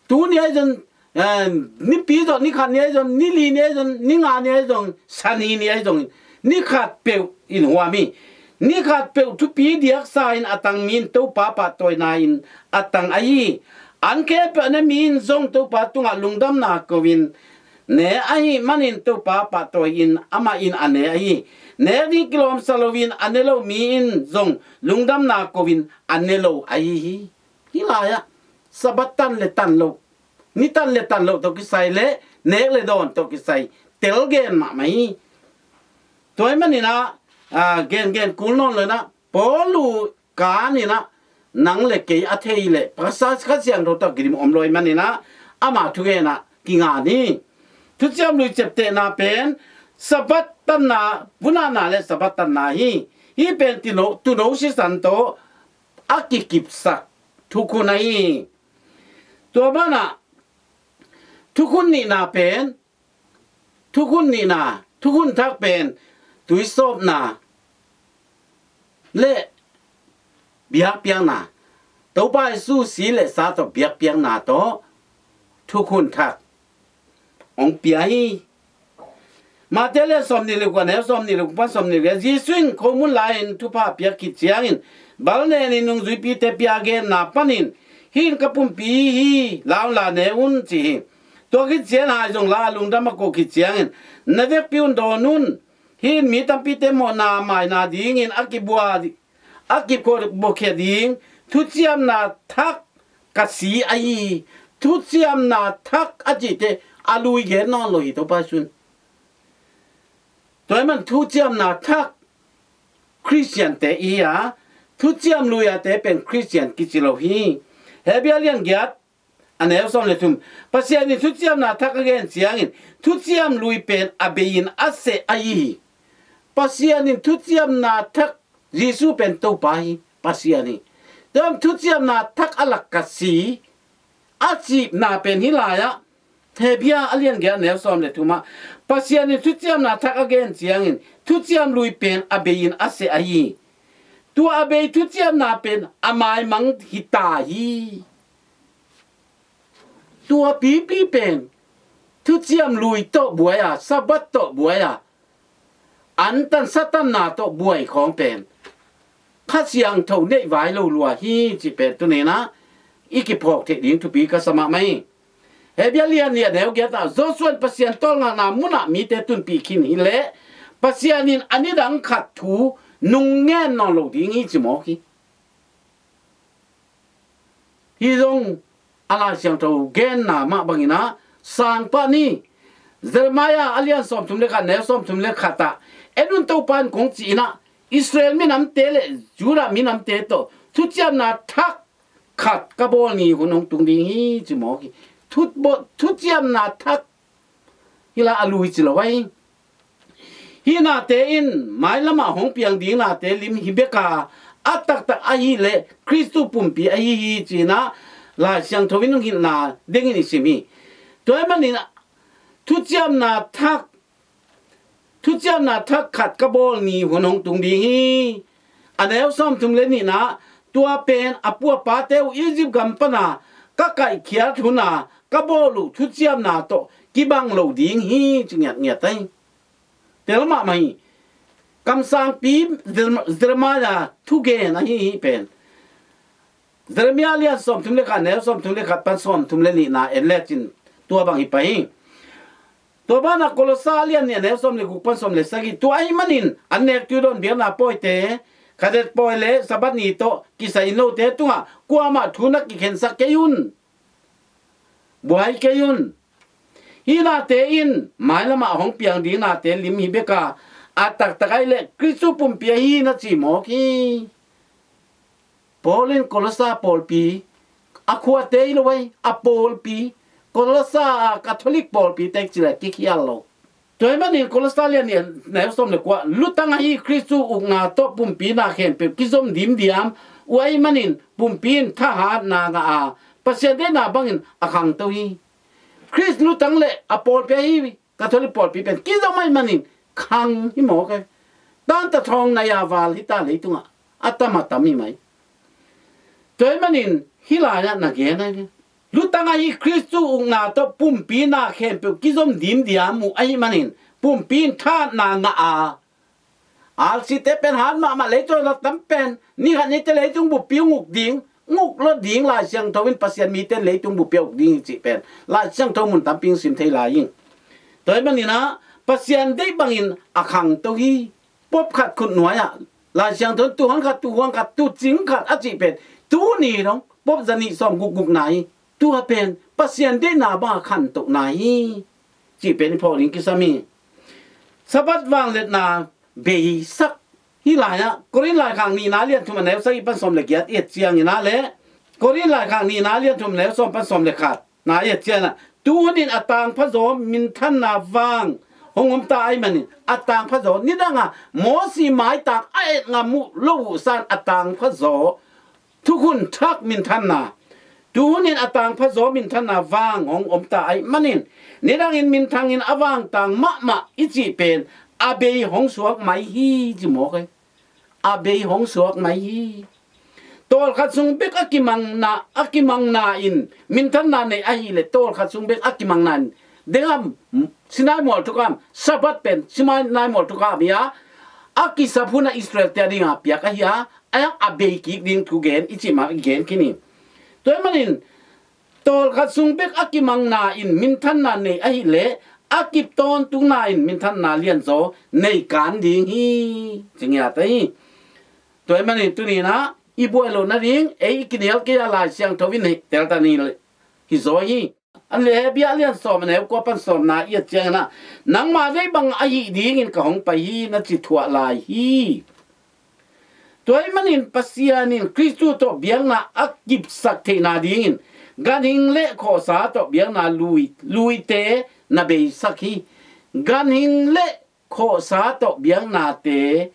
tuni ahi zong, eh, nipi zong ni khat ni ahi zong, ni li ni ahi zong, ni nga ni ahi zong, Sani ni ahi zong, ni khatpeuh in huam hi. Ni khatpeuh thupi diak sa-in a tang mi in Topa pahtawina in a tang ahi hi. An khempeuh a ne mi in zong Topa tungah lungdamna ko-in ne ahih manin Topa pahtawi-in amah in a ne ahi hi. Nek ding kilawmsa loin a ne lo mi in zong lungdamna ko-in a ne lo ahi hi. Hih lai-ah Sabbath tan le tan loh, ni tan le tan loh tawh kisai le nek le dawn tawh kisai tel gen mahmah hi. Tua ahih manin ah, aa, gen gen kul nawn lo-in ah, Paul uh kan in ah, nang le kei a thei leh Kha Siangtho tawh kidim om lo ahih manin ah, ama thugen ah kingan hi. Thuciam Lui ciaptehna pen Sabbath tanna, vun ahna le Sabbath tanna hi. Hih pen tuuno, tuuno sisan tawh a kikipsak thukhun ahi hi. Tua banah thukhun nihna pen, thukhun nihna, thukhun thak pen tuisawpna le biakpiakna, Topa Jesu si le sa tawh biakpiakna tawh thukhun thak hong pia hi. Matthai lian sawmnih le kua, neu sawmnih le kua pan sawmnih le kua, Jesu in khomun lai-in thupha piak khit ciangin bal nenin nungzuipite pia genna panin, "Hih in ka pumpi hi, la un la ne un," ci hi. Tua khit ciang hai zong la a lungdam a koh khit ciangin, "Na vekpi un dawn un. Hih in mi tampite mawhna maina dingin a kibua, a kibuakhia ding thuciamna thak ka si ahi hi." Thuciamna thak a cihte a lui gen nawn lo hi Topa Jesu in. Tua ahih man thuciamna thak Khristiante i hi a, thuciam lui-ate pen Khristian kici lo hi. Hebru lian giat a neu sawm le thum. Pasian in thuciamna thak a gen ciangin thuciam lui pen a bei-in a seh ahi hi. Pasian in thuciamna thak, Jesu pen Topa hi, Pasian hi. Tua thuciamna thak a lak ka si a cihna pen hih lai-ah, Hebru a lian giat a neu sawm le thum ah, Pasian in thuciamna thak a gen ciangin thuciam lui pen a bei-in a seh ahi hi. Tua a bei thuciamna pen a maimang hi ta hi. Tua pipi pen thuciam lui tawh buai a, Sabbath tawh buai a, antan satanna tawh buai khawng pen Kha Siangtho neih vai lo lua hi cih pen tuni-in ah i kiphawk theih ding thupi ka sa mahmah hi. Hebru lian nih a neu giat ah, Joshua in Pasian tawlngakna munah mite tunpih khin hi leh Pasian in a nidang khat thu nung ngen nawn lo ding hi ci mawk hi. Hih zong a Lai Siangtho genna mah bangin ah sang pah ni. Jeremiah a lian sawmthum le khat, neu sawmthum le khat ah, "En un, Topa in kong cih in ah, Israel minamte le Judah minamte tawh thuciamna thak khat ka bawl ni hun hong tung ding hi," ci mawk hi. Thu bawl, thuciamna thak hi la, a lui ci lo ahi. Hih nate in mailamah hong piang ding nate lim hi bek a, a taktak ahih leh Khristu pumpi ahi hi ci-in ah Lai Siangtho in hong hilhna dingin i sim hi. Tua ahih manin thuciamna thak, thuciamna thak khat ka bawl ni hun hong tung ding hi. A neu sawmthum le nihna, tua pen a pu a pate uh Egypt gam pana ka kaihkhiat hun a ka bawl uh thuciamna tawh kibang lo ding hi ci ngiatngiat ahi. Tel mahmah hi. Kamsangpi Jer-, Jeremiah thugen ahi hi pen. Jeremiah lian sawmthum le khat, neu sawmthum le khat pan sawmthum le nihna en lecin tua bang hi pah hi. Tua banah Kolosa lian nih a neu sawm le guk pan sawm le sagih, tua ahih manin an nek tuidawn biakna pawite, Khadesh pawi le Sabbath ni tawh kisai in lote tungah kuamah thu na kikhensak kei un. Buai kei un. Hih nate in mailamah hong piang ding nate lim hi bek a, a taktak ahih leh Khristu pumpi ahi na ci mawk hi. Paul in Kolosa pawlpi, a khuate hi lo ahi, a pawlpi, Kolosa a Catholic pawlpi tek cileh kikhial lo. Tua ahih manin Kolosa lian nih a neu sawm le kua, lutang ahi Khristu ukna tawh pumpi na khempeuh kizom dimdiam uh ahih manin pumpi in thahatna ngah a, Pasian deihna bangin a khangto hi. Khrist lutang le a pawlpi ahi Catholic pawlpi pen kizom ahih manin khang hi mawk e. Tanta thawng nai a val hi ta leitungah a tam a tam hi mai. Tua ahih manin hih lai-ah na gen ahi ve. Lutang ahi Khristu ukna tawh pumpi na khempeuh kizom dimdiam uh ahih manin pumpi in thahatna ngah a, alsite pen hat mahmah, leitung a tam pen ni khat ni teh leitung buppi hong uk ding, hong uk lo ding, Lai Siangtho in Pasian mite in leitung buppi a uk ding hi cih pen Lai Siangtho mun tampi hong sim thei lai ing. Tua ahih manin ah Pasian deih bangin a khangto hi. Pope khat khutnuai ah Lai Siangtho in tuuhon khat, tuuhuang khat, tuucing khat a cih pen tuni dong Pope zanih sawm guk gukna hi. Tua pen Pasian deihna bang a khantohna hi cih pen i phawk ding kisam hi. Sabbath vangliatna beisak. Hih lai-ah Korin laikhak nihna lian thum a neu sagih pan sawm le giat i et ciangin ah le, Korin laikhak nihna lian thum a neu sawm pan sawm le khat na i et ciangin ah, tu hunin a tangphazaw minthanna vang hong omta ahih manin, a tangphazaw nidang a Mosi maitak a et ngam uh lo uh san a tangphazaw thukhun thak minthanna, tu hunin a tangphazaw minthanna vang hong omta ahih manin, nidangin minthangin a vangtang mahmah i cih pen a bei hong suak mai hi ci mawk e. A bei hong suak mai hi. Tawlkhat sung bek a kimangna, a kimangna in minthanna nei ahih leh, tawlkhat sung bek a kimangna in, dengam, Sinai mual thukam, Sabbath pen Sinai mual thukam hi a, a kisap hun a Israel te a ding a piak ahi a, a, a bei kik ding thu gen i cih mah i gen khin hi. Tua ahih manin tawlkhat sung bek a kimangna in minthanna nei ahih leh, a kip tawntungna in minthanna lianzaw nei kan ding hi ci ngiat ahi. Tua ahih manin tuni-in ah i buai loh nading ei i kinial kei a Lai Siangtho in hi telta ni hi zaw hi. A le Hebru lian sawm a neu kua pan sawmna i et ciangin ah, nangma deih bang ahi dingin ka hong pai hi na ci thuah lai hi. Tua ahih manin Pasian in Khristu tawh biakna a kipsak theihna dingin ganhing le khawhsa tawh biakna lui, luite na beisak hi. Ganhing le khawhsa tawh biaknate,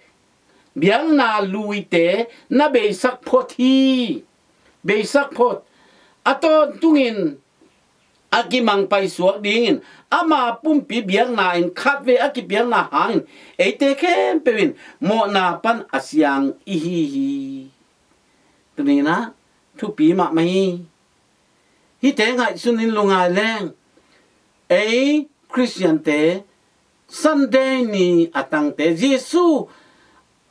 biakna luite na beisak phot hi. Beisak phot. A tawntungin a kimang paisuak dingin ama pumpi biakna in khatvei a kipiakna hangin eite khempeuh in mawhna pan a siang i hi hi. Tuni-in ah thupi mahmah hi. Hihte ngaihsun in lungngai leng, ei Khristiante Sunday ni a tangte, Jesu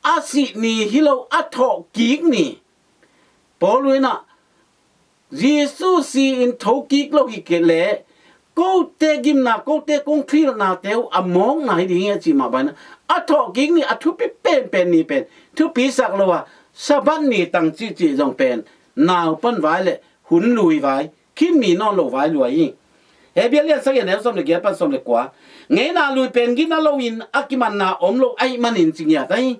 a sih ni hi lo, a thawhkik ni. Paul in ah Jesu si-in thokik lo hi kei leh, kote gimna, kote kong thilnate uh a mawkna hi ding hi a cih mah bangin ah, a thawhkik ni, a thupi penpen ni pen thupisak lo a, Sabbath ni tang cihcih zong pen naupan vai le hun lui vai, khinmi nawn lo vai lua hi. Hebru lian sagih a neu sawm le giat pan sawm le kua, ngeina lui pen gina loin a kimanna om lo ahih manin ci ngiat ahi.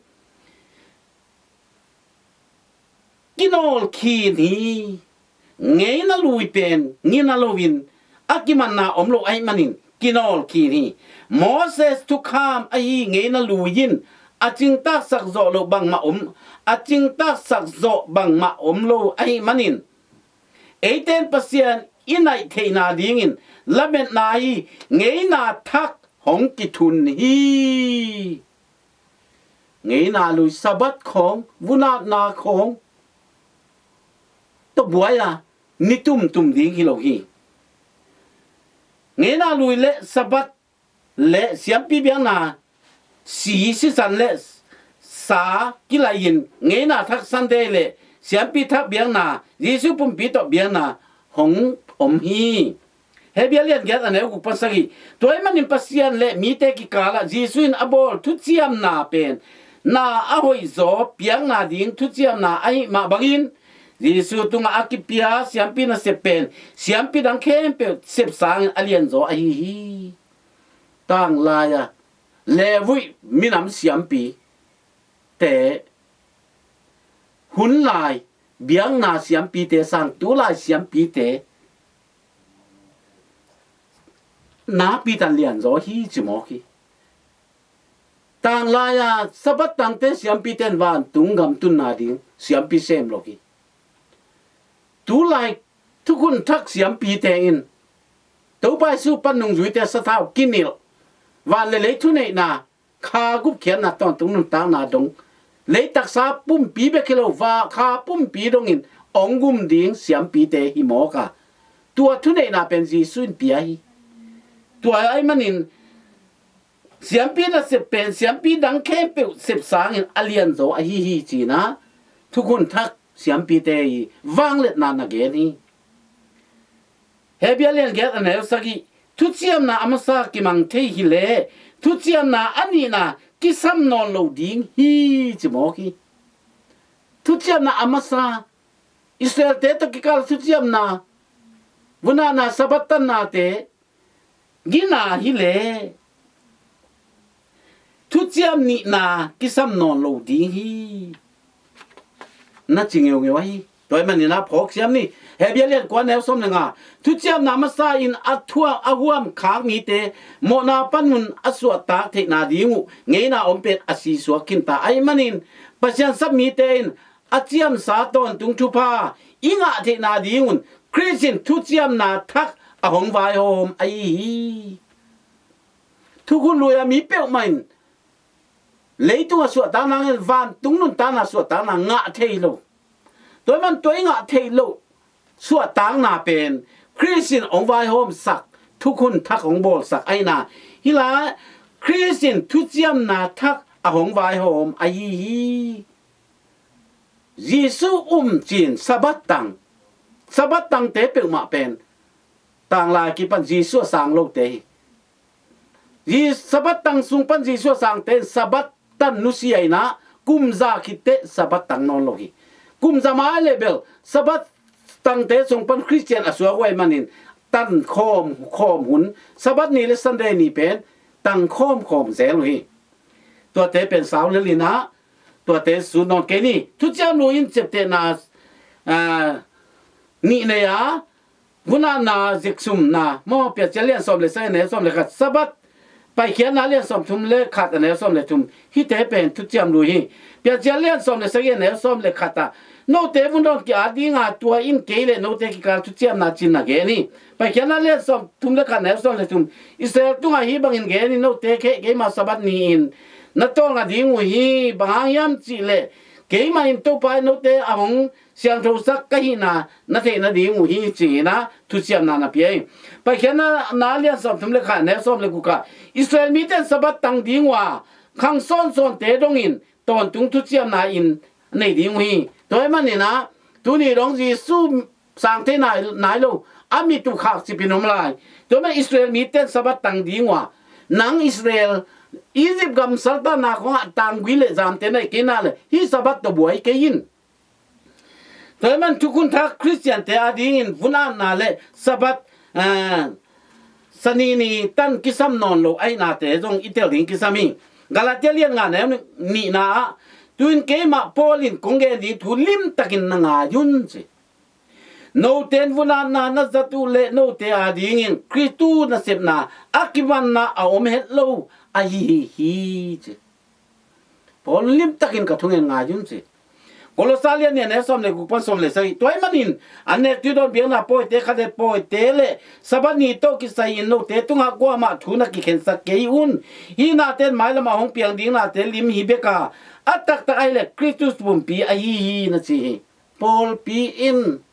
Kinawl khin hi. Ngeina lui pen gina loin a kimanna om lo ahih manin kinawl khin hi. Moses thukham ahi ngeina lui in a cingtaksak zawh lo bangmah om, a cingtaksak zawh bangmah om lo ahih manin, eite in Pasian i naih theihna dingin lametna ahi ngeina thak hong kithun hi. Ngeina lui, Sabbath khawng, vunatna khawng tawh buai a ni tumtum ding hi lo hi. Ngeina lui le Sabbath le siampi biakna, si, sisan le sa kilaihin ngeina thak Sunday le siampi thak biakna, Jesu pumpi tawh biakna hong om hi. Hebru lian giat a neu guk pan sagih. Tua ahih manin Pasian le mite kikalah Jesu in a bawl thuciamna pen na a hoihzaw piakna ding thuciamna ahih mah bangin, Jesu tungah a kipia siampi nasep pen siampi dang khempeuh sep sangin a lianzaw ahi hi. Tanglai-a Levi minam siampite, hun lai biakna siampite sang tulai siampite na Peter lianzaw hi ci mawk hi. Tanglai-a Sabbath tangte siampite in vantung gam tunna ding siampi sem lo hi. Tulai thukhun thak siampite in Topa Jesu pan nungzuite sathau kinilh, van le lei thuneihna, kha gupkhiatna tawntung nuntakna dong, lei taksa pumpi bek hi lo, va kha pumpi dongin hong gum ding siampite hi mawk a, tua thuneihna pen Jesu in pia hi. Tua ahih manin siampi nasep pen siampi dang khempeuh sep sangin a lianzaw ahi hi ci-in ah thukhun thak siampite i vangliatna na gen hi. Hebru a lian giat a neu sagih, thuciamna a masa kimang thei hi leh thuciamna a nihna kisam nawn lo ding hi ci mawk hi. Thuciamna a masa, Israelte tawh kikal thuciamna, vunahna, Sabbath tannate gina hi leh thuciam nihna kisam nawn lo ding hi, na ci ngeungeu ahi. Tua ahih manin ah phawk siam ni. Hebru a lian kua neu sawm le nga, thuciamna masa in a thuam, a huam khak mite mawhna panmun a suahtak theihna ding uh ngeina om pen a sisuak khin ta ahih manin Pasian sap mite in a ciamsa tawntung thupha i ngah theihna dingun Khrist in thuciamna thak a hong vaihawm ahi hi. Thukhun lui-a mi peuhmah in leitung a suahtakna ngen vantung nuntakna suahtakna ngah thei lo. Tua ahih man tua i ngah theih loh suahtakna pen Khrist in hong vaihawmsak, thukhun thak hong bawlsak ahihna hi lai, Khrist in thuciamna thak a hong vaihawm ahi hi. Jesu um cin Sabbath tang, Sabbath tangte peuhmah pen tanglai kipan Jesu a sang lote hi. Ji-, Sabbath tang sung pan Jesu a sangte in Sabbath tan nusia in ah kumza khit teh Sabbath tang nawn lo hi. Kumza mai le bel Sabbath tangte sung pan Khristian a suak uh ahih manin tan khawm, khawm hun, Sabbath ni le Sunday ni pen tan khawm khawm zel uh hi. Tuate pen sau lel in ah tuate sut nawn kei ni. Thuciam lui in ciaptehna, aa, nih nei a, vunahna, ziksumna maw, Piancil lian sawm le sagih a neu sawm le khat, Sabbath, Paikhiatna lian sawm thum le khat a neu sawm le thum, hihte pen thuciam lui hi. Piancil lian sawm le sagih a neu sawm le khat ah, note vun dawn ki-at dinga, tua in kei le note kikal thuciamna cin na gen hi. Paikhiatna lian sawm thum le khat neu sawm le thum, Israel tungah hih bangin gen hi, note kheh keima Sabbath ni-in na tawlnga ding uh hi. Bang hang hiam cih leh keimah in Topa in note a hong siangthosak ka hihna na theih nading uh hi, ci-in ah thuciamna na pia hi. Paikhiatna lian sawm thum le khat neu sawm le guk ah, Israel mite in Sabbath tang ding uh a, khang sawnsawnte dongin tawntung thuciamna in nei ding uh hi. Tua ahih manin ah tuni dong Jesu sang thei nai, nai lo, a mit uh khakcipin om lai. Tua ahih manin Israel mite in Sabbath tang ding uh a, nang Israel, Egypt gam saltanna khawngah tanggui le zamte na hi kei na leh hih Sabbath tawh buai kei in. Tua ahih manin thukhun thak Khristiante adingin vunahna le Sabbath, aa, Sani ni tan kisam nawn lo ahihnate zong i tel ding kisam hi. Galatia lian nga neu nihna ah, tu-in keimah Paul in kong gen ding thu limtakin na ngai un, ci. Note in vunahna na zat uh leh note adingin Khristu nasepna a kimanna a om het lo ahi hi, ci. Paul limtakin ka thungen ngai un, ci. Kolosa lian nih a neu sawm le guk pan sawm le sagih. Tua ahih manin an nek tuidawn biakna pawite, khadet pawite le Sabbath ni tawh kisai-in note tungah kuamah thu na kikhensak kei un. Hih nate in mailamah hong piang ding nate lim hi bek a, a taktak ahih leh Khristu pumpi ahi hi, na ci hi. Pawlpi in,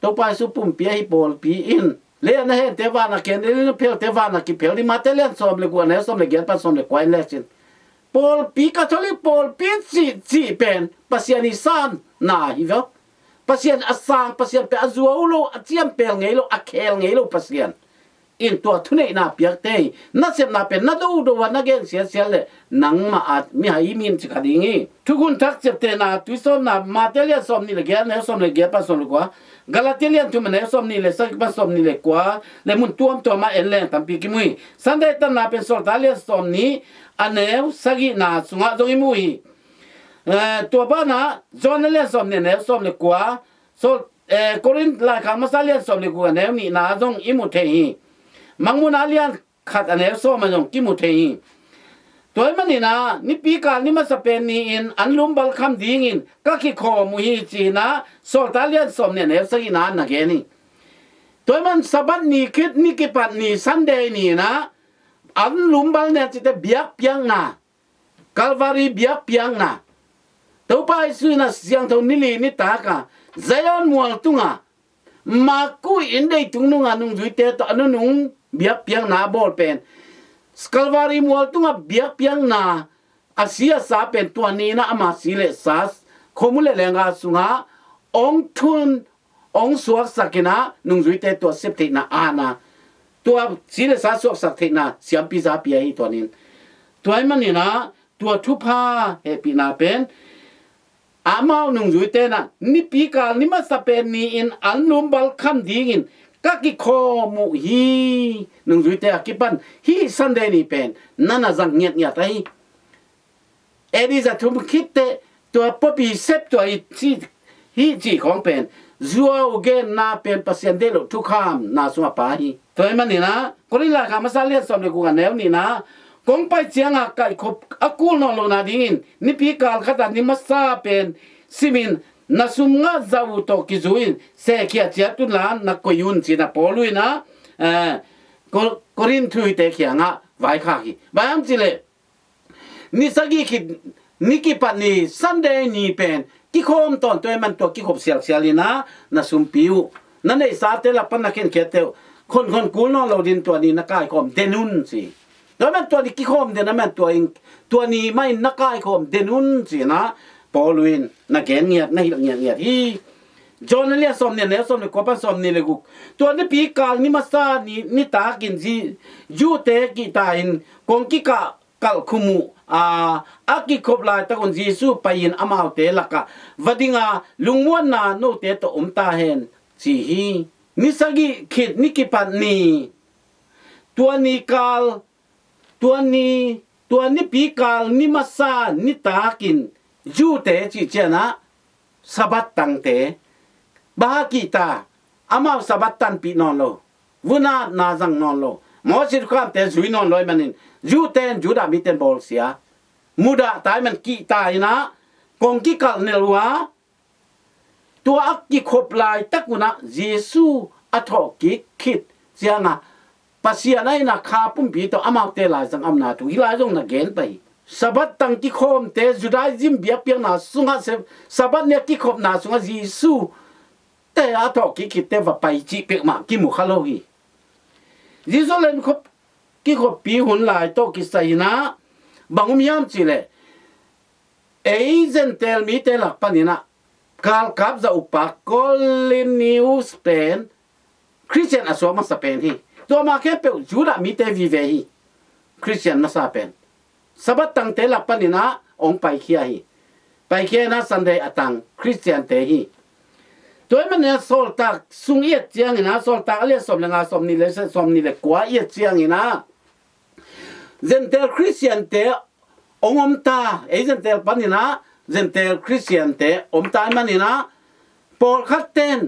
Topa Jesu pumpi ahi pawlpi in, lei a na hente van a kian ding, lei a na phelte van a kiphel ding. Mate lian sawm le guk a neu sawm le giat pan sawm le kua in le cin. Pawlpi, Catholic pawlpi cihcih pen Pasian i sanna hi ve. Pasian a sang, Pasian pen a zuau lo, a ciampel ngei lo, a khel ngei lo Pasian in tua thuneihna piakte hi. Nasepna pen na dodo a na gen siatsiat leh nangmah a mihai i min ci kha ding hi. Thukhun thak ciaptehna tuisawmna, Mate lian sawm nih le giat, neu sawm le giat pan sawm le kua, Galatia lian thum a neu sawm nih le sagih pan sawm nih le kua, le mun tuamtuam ah en leng tampi kimu hi. Sunday tanna pen Sawltak lian sawm nih a neu sagihna sungah zong i mu hi. Eh, tua banah Johan lian sawm nih a neu sawm le kua, Sawl, eh, Korin laikhak masa lian sawm le guk a neu nihna zong i mu thei hi. Mangmuhna lian khat a neu sawm ah zong kimu thei hi. Tua ahih manin ah, nipi kal ni masa pen ni-in anlum bal kham dingin ka kikhawm uh hi, ci-in ah Sawltak alian sawmnih a neu sagihna ah na gen hi. Tua ahih man Sabbath ni khit ni kipat ni Sunday ni-in ah anlum bal nen cihte biakpiakna, Calvary biakpiakna, Topa Jesu in a siangtho ni li nitak ah Zion mual tungah Makuh inn deitung nungah nungzuite tawh a nunung biakpiakna a bawl pen, Calvary mual tungah biakpiakna a si a sa pen, tua ni-in ah ama si le sa, khomu le leenggah sungah hong thun, hong suaksak in ah nungzuite tua sep theihna, aana, tua si le sa suaksak theihna siampi zapi ahi tua ni-in. Tua ahih manin ah tua thupha hehpihna pen, amau nungzuite in ah nipi kal ni masa pen ni-in anlum bal kham dingin ka kikhawm uh hi. Nungzuite a kipan hih Sunday ni pen na na zang ngiatngiat ahi. A D za thum khit teh tua popi sep tua hi ci, hi cih khawng pen zuau genna pen Pasian deih loh thukhamna sungah pha hi. Tua ahih manin ah Korin laikhak masa alian sawm le guk a neu nihna, kong pai ciangah kaihkhop a kul nawn loh nadingin nipi kal khat ah ni masa pen simin na sum ngah zah uh tawh kizui-in sehkhia ciat unla na koih un, ci-in ah Paul in ah, eh, Ko-, Korin thuhite kiangah vaikhak hi. Bang hiam cih leh ni sagih khit ni kipat ni Sunday ni pen kikhawm tawntung ahih man tua kikhop sialsial in ah na sumpi uh, na neihsate lak pan na khenkhiatte uh khonkhon kul nawn lo dingin tua ni na kaikhawm den un, ci. Tua ahih man tua ni kikhawm den ahih man tua in, tua ni mah in na kaikhawm den un, ci-in ah Paul in na gen ngiat, na hilh ngiatngiat hi. John alian sawmnih a neu sawm le kua pan sawmnih le guk. Tua nipi kal ni masa ni, nitakin Ji-, Jew-te kihta-in kong kikah kalh khum uh a, a kikhop laitak un Jesu pai-in amaute lakah va ding a, lungmuanna note tawh om ta hen, ci hi. Ni sagih khit ni kipat ni, tua ni kal, tua ni, tua nipi kal ni masa nitakin Jew-te cih ciangin ah Sabbath tangte, bang hang kihta, amau Sabbath tanpih nawn lo, vun-atna zang nawn lo, Moses thukhamte zui nawn lo ahih manin, Jew-te in, Judah mite in bawlsia, mudah ta ahih man kihta in ah kong kikalh nelh uh a, tua a kikhop laitak un ah Jesu a thawhkik khit ciangah Pasian a in ah kha pumpi tawh amaute laizang a omna thu hih lai zong na gen pah hi. Sabbath tang kikhawmte, Judaism biakpiakna sungah se-, Sabbath ni a kikhopna sungah Jesu te a thawhkik khitte va pai cih peuhmah kimu kha lo hi. Jerusalem khop-, kikhoppi hun lai tawh kisai in ah bang om hiam cih leh, ei Gentile mite lak panin ah galkap za upa Cornelius pen Khristian a suak masa pen hi. Tua mah khempeuh Judah mite vive hi. Khristian masa pen Sabbath tangte lak panin ah hong paikhia hi. Paikhia in ah Sunday a tang Khristiante hi. Tua ahih manin ah Sawltak sung i et ciangin ah, Sawltak alian sawm le nga, sawmnih le, sawmnih le kua i et ciangin ah Gentile Khristiante hong om ta, ei Gentile panin ah Gentile Khristiante om ta ahih manin ah, pawlkhatte in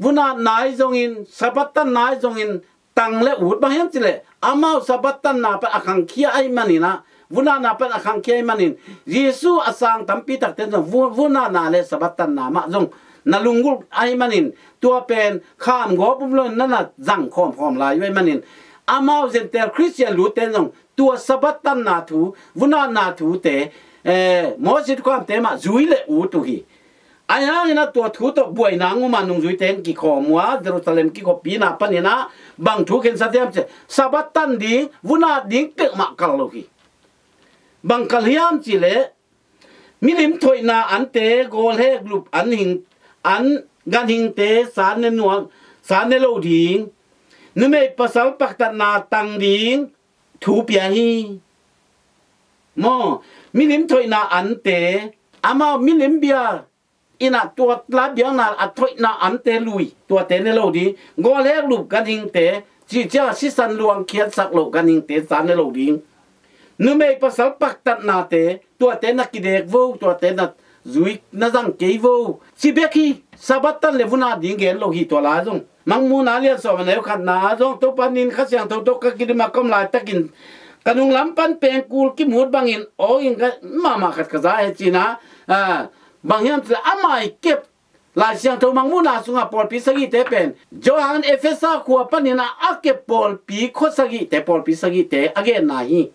vun-atna ahi zongin, Sabbath tanna ahi zongin, tang le ut, bang hiam cih leh amau Sabbath tanna pan a khangkhia ahih manin ah, vun-atna pan a khangkhia ahih manin, Jesu a sang tampi takte in zong vu-, vun-atna le Sabbath tanna mah zong na lunggulh ahih manin, tua pen khamgawp um loin na na zang khawmkhawm lai uh ahih manin, amau Gentile Khristian lutte in zong tua Sabbath tanna thu, vun-atna thute, eh, Moses thukhamte mah zui le ut uh hi. Ahi hangin ah tua thu tawh buaina hong om a, nungzuite hong kikhawm uh a, Jerusalem kikhoppina panin ah bang thu khensa hiam cih leh, Sabbath tan ding, vun-at ding peuhmah kalh lo hi. Bang kalh hiam cih leh, milim thoihna ante, gawlhek lup an hing, an ganhingte sa ne nuam, sa ne lo ding, numei pasal paktatna tang ding thu pia hi. Maw, milim thoihna ante, amau milim bia in ah tua la biakna a thoihna ante lui, tuate ne lo ding. Gawlhek lup ganhingte, cih ciang sisan luang khiatsak loh ganhingte sa ne lo ding. Numei pasal paktatnate, tuate na kidek vo, tuate na, zui na zang kei vo. Ci bek hi, Sabbath tan le vun at ding gen lo hi tua lai zong. Mangmuhna lian sawm a neu khatna ah zong Topa in Kha Siangtho tawh ka kidim a ka om laitakin ka nunglam pan pengkul kimut bangin aw in ka mahmah khat ka za hi ci-in ah, bang hiam cih leh amah i kep Lai Siangtho Mangmuhna sungah pawlpi sagihte pen Johan Efesa khua panin a a kep pawlpi khua sagihte, pawlpi sagihte a genna hi.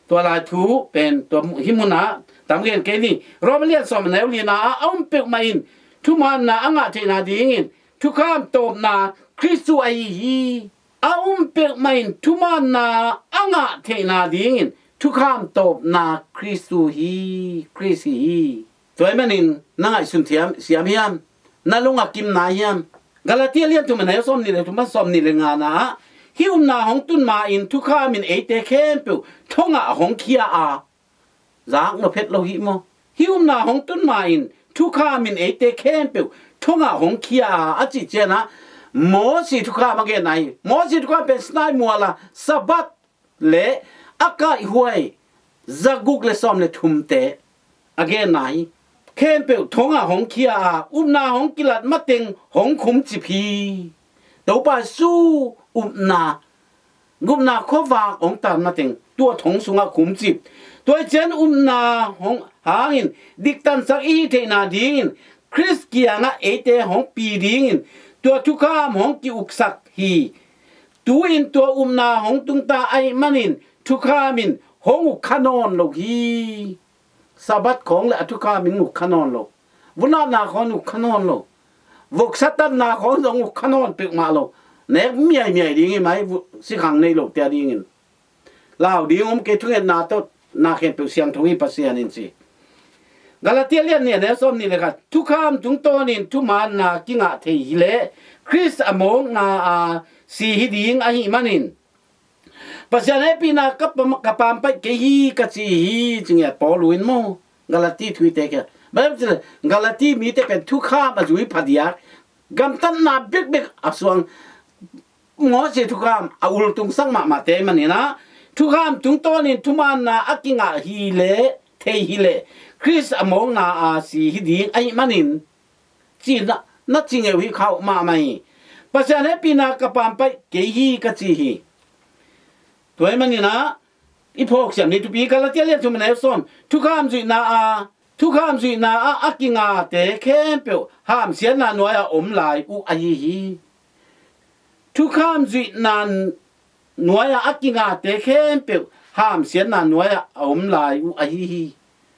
Tua lai thu pen tua hih munah tam gen kei ni. Rom lian sawm a neu lina ah a um peuhmah in thumaanna a ngah theihna dingin thukham tawpna Khristu ahi hi. A um peuhmah in thumaanna a ngah theihna dingin thukham tawpna Khristu hi, Khrist hi hi. Tua ahih manin na ngaihsun thiam siam hiam? Na lung a kim nai hiam? Galati lian thum a neu sawm nih le thum pan sawm nih le ngana ah hih upna hong tun ma-in thukham in eite khempeuh thongah hong khia a, zak nop het lo hi maw? Hih upna hong tun ma-in thukham in eite khempeuh thongah hong khia a, a cih ciangin ah Mosi thukham a genna hi. Mosi thukham pen Sinai mual a Sabbath le a kaihhuai zaguk le sawm le thumte a genna hi. Khempeuh thongah hong khia a, upna hong kilat mateng hong khumcip hi. Topa Jesu upna, upna khuavak hong tan mateng tua thong sungah khumcip. Tua ahih ciangin upna hong hangin diktansak i hih theihna dingin Khrist kiangah eite hong pi dingin tua thukham hong ki-uksak hi. Tu-in tua upna hong tungta ahih manin thukham in hong uk kha nawn lo hi. Sabbath khawng le a thukham in uk kha nawn lo. Vun atna khawng uk kha nawn lo. Voksa tatna khawng zong uk kha nawn peuhmah lo. Nek miaimiai ding hi mai, sikhang nei lote a dingin. Lau ding om kei, thungetna tawh na khempeuh siangtho hi Pasian in ci. Galati lian nih a neu sawm nih le khat, thukham tungtawnin thumaanna kingah thei hileh Khrist a mawkna a si hi ding ahih manin Pasian hehpihna ka pam, ka pampaih kei hi ka ci hi ci ngiat Paul in maw? Galati thuite kia. Galati mite pen thukham a zui phadiak, gamtatna bekbek a suang Mose thukham a ultungsak mahmahte manin ah thukham tungtawnin thumaanna a kingah hileh, thei hileh Khrist a mawkna a si hi ding ahih manin ci na, na ci ngeu hi khauh mahmah hi. Pasian hehpihna ka pampaih kei hi ka ci hi. Tua ahih manin ah i phawksiam ni thupi Galati lian thum a neu sawm, thukham zuihna a, thukham zuihna ah a kingate khempeuh hamsiatna nuai-ah om lai uh ahi hi. Thukham zuihna nuai-ah a kingate khempeuh hamsiatna nuai-ah a om lai uh ahi hi.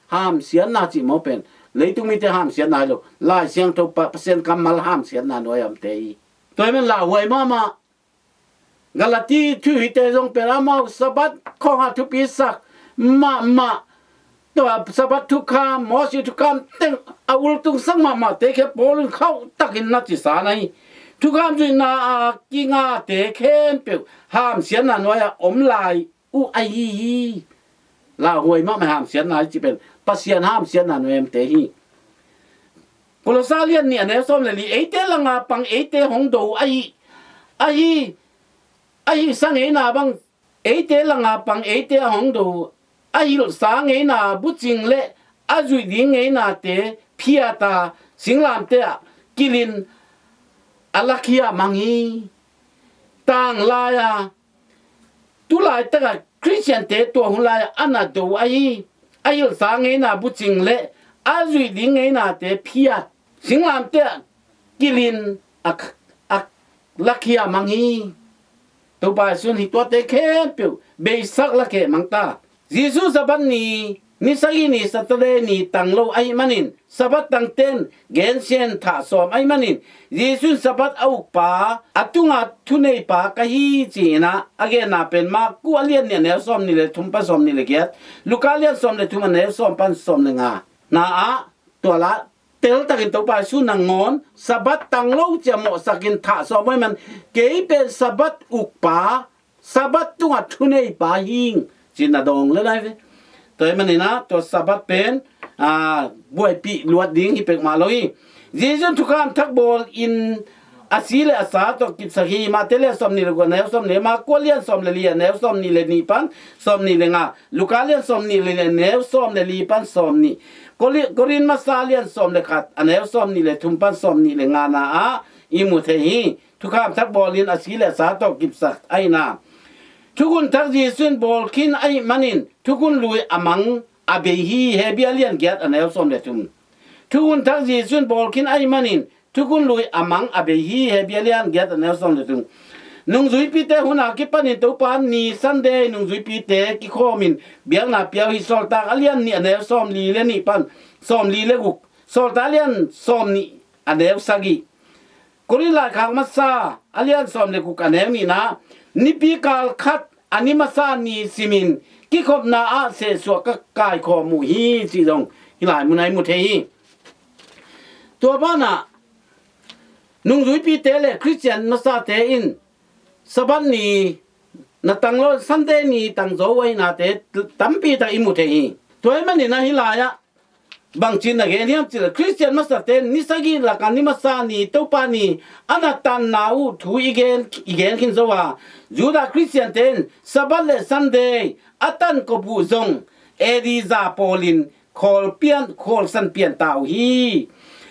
Hamsiatna cih maw pen leitung mite hamsiatna hi lo, Lai Siangtho Pa, Pasian kammal hamsiatna nuai-ah omte hi. Tua ahih manin lauhuai mahmah. Galati thuhite zong pen amau Sabbath khawng a thupisak mahmah, tua Sabbath thukham, Mose thukham teng a ultungsak mahmahte khia Paul in khauh takin na cisa na hi. Thukham zuihna a kingate khempeuh hamsiatna nuai-ah om lai uh ahi hi. Lauhuai mahmah hamsiatna hi cih pen Pasian hamsiatna nuai-ah omte hi. Kolosa lian nih a neu sawm le li, eite langa pang eite hong do ahi, ahi, ahi sa ngeina bang, eite langa pang eite a hong do, a hilhsa ngeina bucing le a zuih ding ngeinate phiat a, singlamteh ah kilin a lakhia mang hi. Tanglai a, tulaitak a Khristiante tua hun lai-ah a na do ahi, a hilhsa ngeina bucing le a zuih ding ngeinate phiat, singlamteh ah kilin a, a lakhia mang hi. Topa Jesu in hih tuate khempeuh beisak lakhia mang ta. Jesu Sabbath ni, ni sagih ni Saturday ni tang lo ahih manin, Sabbath tangten gensian thah sawm ahih manin, Jesu in Sabbath a ukpa, a tunga thuneipa ka hi ci-in ah a genna pen Marku a lian nih a neu sawm nih le thum pan sawm nih le giat, Luka lian sawm le thum a neu sawm pan sawm le nga na ah tua la teltakin Topa Jesu nangawn Sabbath tang lo ci-a mawhsakin thah sawm ahih man, kei pen Sabbath ukpa, Sabbath tunga thuneipa hing ci-in na dawng le lai ve. Tua ahih manin ah tua Sabbath pen, aa, buaipih luat ding hi peuhmah lo hi. Jesu in thukham thak bawlin a si le a sa tawh kipsak hi. Mate lian sawm nih le guk a neu sawm nih le, Marka lian sawm le li a neu sawm nih le nih pan sawm nih le nga, Luka lian sawm nih le nih a neu sawm le li pan sawm nih, Kori-, Korin masa lian sawm le khat a neu sawm nih le thum pan sawm nih le nga na ah i mu thei hi. Thukham thak bawlin a si le a sa tawh kipsak ahihna. Thukhun thak Jesu in bawl khin ahih manin thukhun lui a mang a bei hi, Hebru lian giat a neu sawm le thum. Thukhun thak Jesu in bawl khin ahih manin thukhun lui a mang a bei hi, Hebru lian giat a neu sawm le thum. Nungzuipite hun a kipanin Topa ni Sunday nungzuipite kikhawmin biakna pia uh hi. Sawltak a lian nih a neu sawm li le nih pan sawm li le guk, Sawltak a lian sawm nih a neu sagih, Korin laikhak masa a lian sawm le guk a neu nihna, nipi kal khat a ni masa ni simin kikhopna ah sehsuah ka kaikhawm uh hi cih zong hih lai mun ah i mu thei hi. Tua banah nungzuipite le Khristian masate in Sabbath ni na tang lo, Sunday ni tang zo uh ahihnate tampi tak i mu thei hi. Tua ahih manin ah hih lai-ah bangci na gen hiam cih leh, Khristian masate in ni sagih lakah ni masa ni, Topa ni a na tanna uh thu i gen, i gen khin zo a, Judah Khristiante in Sabbath le Sunday a tankop uh zong A D za pawlin khawl pian, khawlsan pian ta uh hi.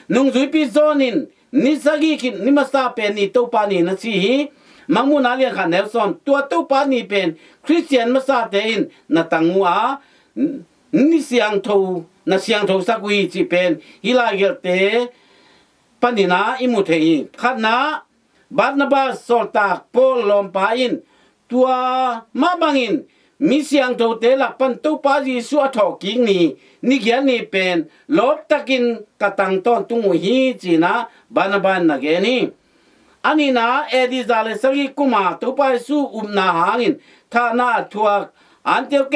Nungzuipi John in ni sagih khit ni masa pen ni Topa ni na ci hi. Mangmuhna lian khat neu sawm, tua Topa ni pen Khristian masate in na tang uh a, ni siangtho, na siangtho sak uh hi cih pen hih laigelhte panin ah i mu thei hi. Khatna, Barnabas, Sawltak Paul lawmpa in tua mah bangin mi siangthote lak pan Topa Jesu a thawhkik ni, ni giat ni pen lawptakin ka tang tawntung uh hi, ci-in ah Barnabas in na gen hi. A nihna, A D za le sagih kuma Topa Jesu upna hangin thahna a thuak Antioch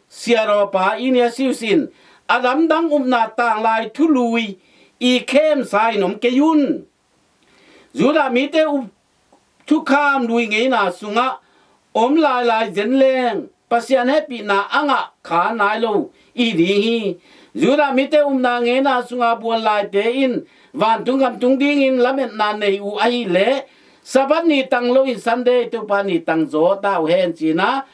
siarawpa Ignatius in a lamdang upna tanglai thului i khemsa in om kei un. Judah mite up thukham lui ngeina sungah om lailai zen leng Pasian hehpihna a ngah kha nai lo i ding hi. Judah mite upna ngeina sunga buan laite in vantung gam tung dingin lametna nei uh ahih leh Sabbath ni tang loin Sunday Topa ni tang zaw ta uh hen, ci-in ah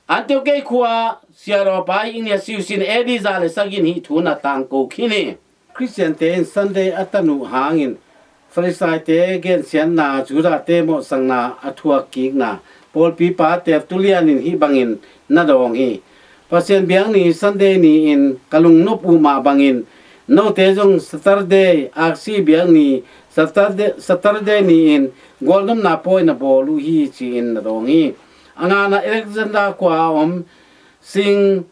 Antioch khua siarawpa Ignatius in A D za le sagih in hih thu na tangko khin hi. Khristiante in Sunday a tan uh hangin Farisaite gensiatna, Judahte mawhsakna a thuakkikna, pawlpipa Tertullian in hih bangin na dawng hi. Pasian biakni Sunday ni-in ka lungnop uh mah bangin note zong Saturday, aksi biakni Saturday, Saturday ni-in gualnopna pawi na bawl uh hi, ci-in na dawng hi. A ngana Alexander khua a om Sing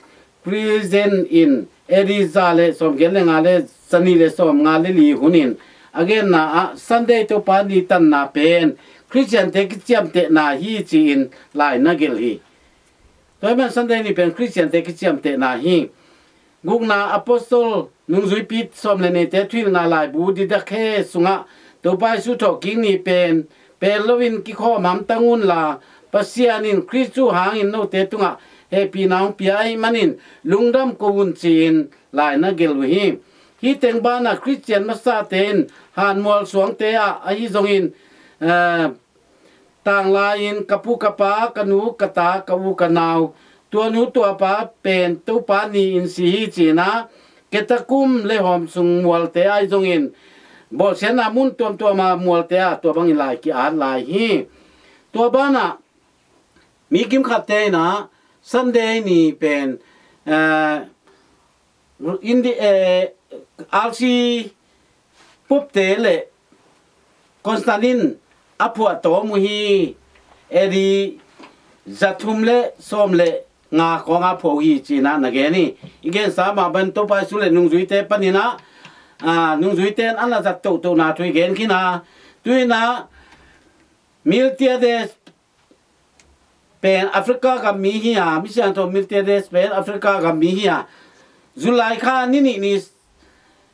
Crescens in A D za le sawmgiat le nga le zanih le sawmnga le li hunin a genna ah Sunday Topa ni tanna pen Khristiante kiciamtehna hi, ci-in lai na gelh hi. Tua ahih man Sunday ni pen Khristiante kiciamtehna hi. Gukna, Apostol nungzuipi sawm le nihte thuhilhna laibu Didache sungah Topa Jesu thawhkik ni pen pel loin kikhawm hamtang unla, Pasian in Khrist Jesu hangin note tungah hehpihna hong pia ahih manin lungdam ko un, ci-in lai na gelh uh hi. Hih teng banah Khristian masate in hanmual suangte ah ahi zongin, eh, tanglai-in ka pu ka pa, ka nu ka ta, ka u ka nau, tua nu tua pa pen Topa ni-in si hi, ci-in ah Catacomb le hawm sung mualte ahi zongin bawlsiatna mun tuamtuam a mualte ah tua bangin lai ki-at lai hi. Tua banah mi kimkhatte in ah Sunday ni pen, eh, Indi-, eh, R C Pope-te le Constantine a phuahtawm uh hi. A D zathum le sawm le nga khawngah phuah uh hi, ci-in ah na gen hi. I gensa mah bang Topa Jesu le nungzuite panin ah, ah, nungzuite in a na zat tohtohna thu i gen khin a, tu-in ah Miltiades pen Africa gam mi hi a, mi siangtho Miltiades pen Africa gam mi hi a, July kha ni nih ni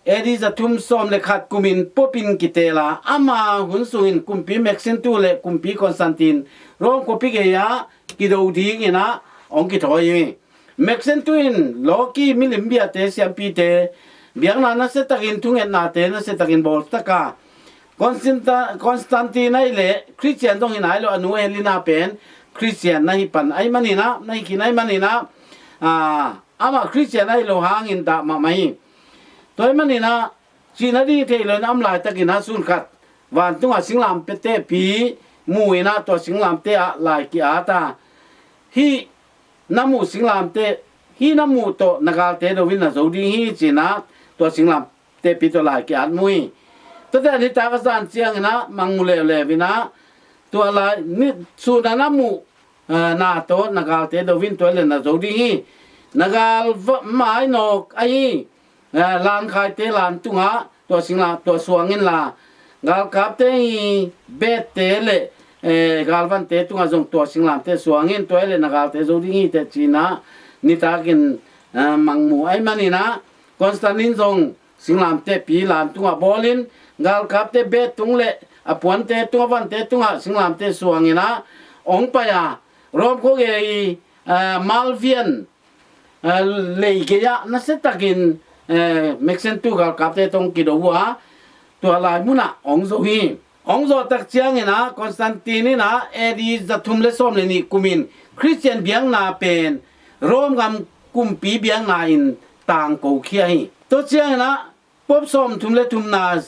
A D zathum sawm le khat kumin Pope in kiteel a, ama hun sungin kumpi Maxentius le kumpi Constantine Rome khuapi gei-ah kido dingin ah hong kithawi hi. Maxentius in lawki milim biate, siampite biakna nasiatakin, thungetnate nasiatakin bawltak a, Constanta-, Constantine ahih leh Khristian zong hi nai lo, a nu Helena pen Khristian na hi pan ahih manin ah, na hi khin ahih manin ah, aa, amah Khristian ahih lo hangin dah mahmah hi. Tua ahih manin ah, cihna ding thei lo in a om laitakin ah sun khat vantungah singlamtehpi mu in ah tua singlamteh ah lai ki-at a, hih na muh singlamteh, hih na muh tawh na galte do in na zo ding hi ci-in ah tua singlamtehpi tawh lai ki-at mu hi. Tuate a nitak a zan ciangin ah mangmuh leuleu in ah tua lai ni sun a na muh, aa, na tawh na galte do in, tua hi leh na zo ding hi. Na gal va-, mai nawk ahi, aa, lankhaite lan tungah tua singla-, tua suang inla, galkapte i bette le, ee, galvante tungah zong tua singlamteh suang in, tua hi leh na galte zo ding hi teh ci-in ah nitakin, aa, mangmuh ahih manin ah, Constantine zong singlamtehpi lan tungah bawl in, galkapte bet tung le a puante tung, a vante tungah singlamteh suang in ah hong pai a, Rome khuagei, aa, Malvian, aa, lei gei-ah nasiatakin, ee, Maxentius galkapte tawh hong kido uh a, tua lai munah hong zo hi. Hong zawh tak ciangin ah Constantine in ah A D za thum le sawm le nih kumin Khristian biakna pen Rome gam kumpi biakna in tangko khia hi. Tua ciangin ah Pope sawmthum le thumna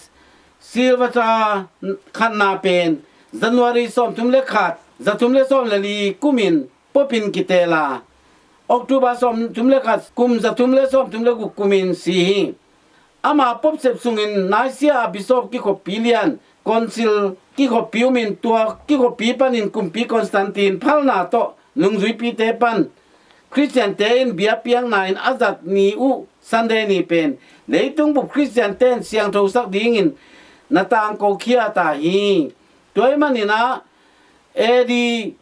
Sylvester khatna pen January sawmthum le khat, za thum le sawm le li kumin Pope in kiteel a, October sawmthum le khat, kum za thum le sawmthum le guk kumin si hi. Ama Pope sep sungin Nicaea a Bishop kikhoppi lian, Council kikhoppi umin, tua kikhoppi panin kumpi Constantine phalna tawh nungzuipite pan Khristiante in biakpiakna in a zat ni uh Sunday ni pen leitung bup Khristiante in siangthosak dingin na tangko khia ta hi. Tua ahih manin ah A D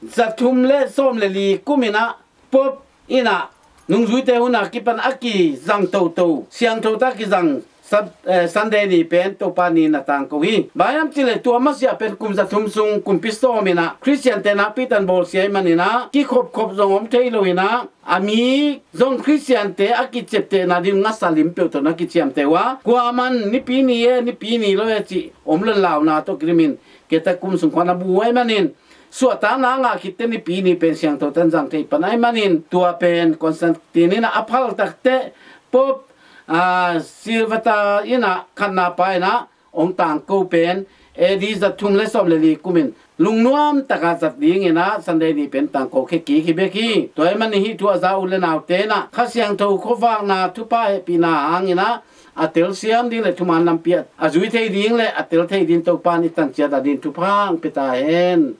za thum le sawm le li kumin ah Pope in ah nungzuite hun a kipan a kizang toto, siangtho ta kizang Sat-, ee, Sunday ni pen Topa ni na tangko hi. Bang hiam cih leh tua masiah pen kum za thum sung kumpi sawm in ah Khristiante nakpi tan bawlsia ahih manin ah kikhopkhop zong om thei lo in ah, a mi zong Khristiante a kiciaptehna ding ngasa lim peuh tawh na kiciamteh uh a, kuaman Nipi ni e, Nipi ni lo e cih om lo in launa tawh kirimin, kei ta kum sung khuan a bu uh ahih manin, suahtakna a ngah khit teh Nipi ni pen siangtho tan zang thei pan ahih manin, tua pen Constantine in ah a phal tak teh Pope, aa, Sylvester in ah khatna pa in ah hong tangko pen A D za thum le sawm le li kumin lungnuam taka zat dingin ah Sunday ni pen tangko khia kik hi bek hi. Tua ahih manin hih thu a za u le naute in ah Kha Siangtho khuavakna thupha hehpihna hangin ah a telsiam ding le thuman lampi ah a zui thei ding le a tel thei ding Topa in i tan ciat a ding thupha hong pia ta hen.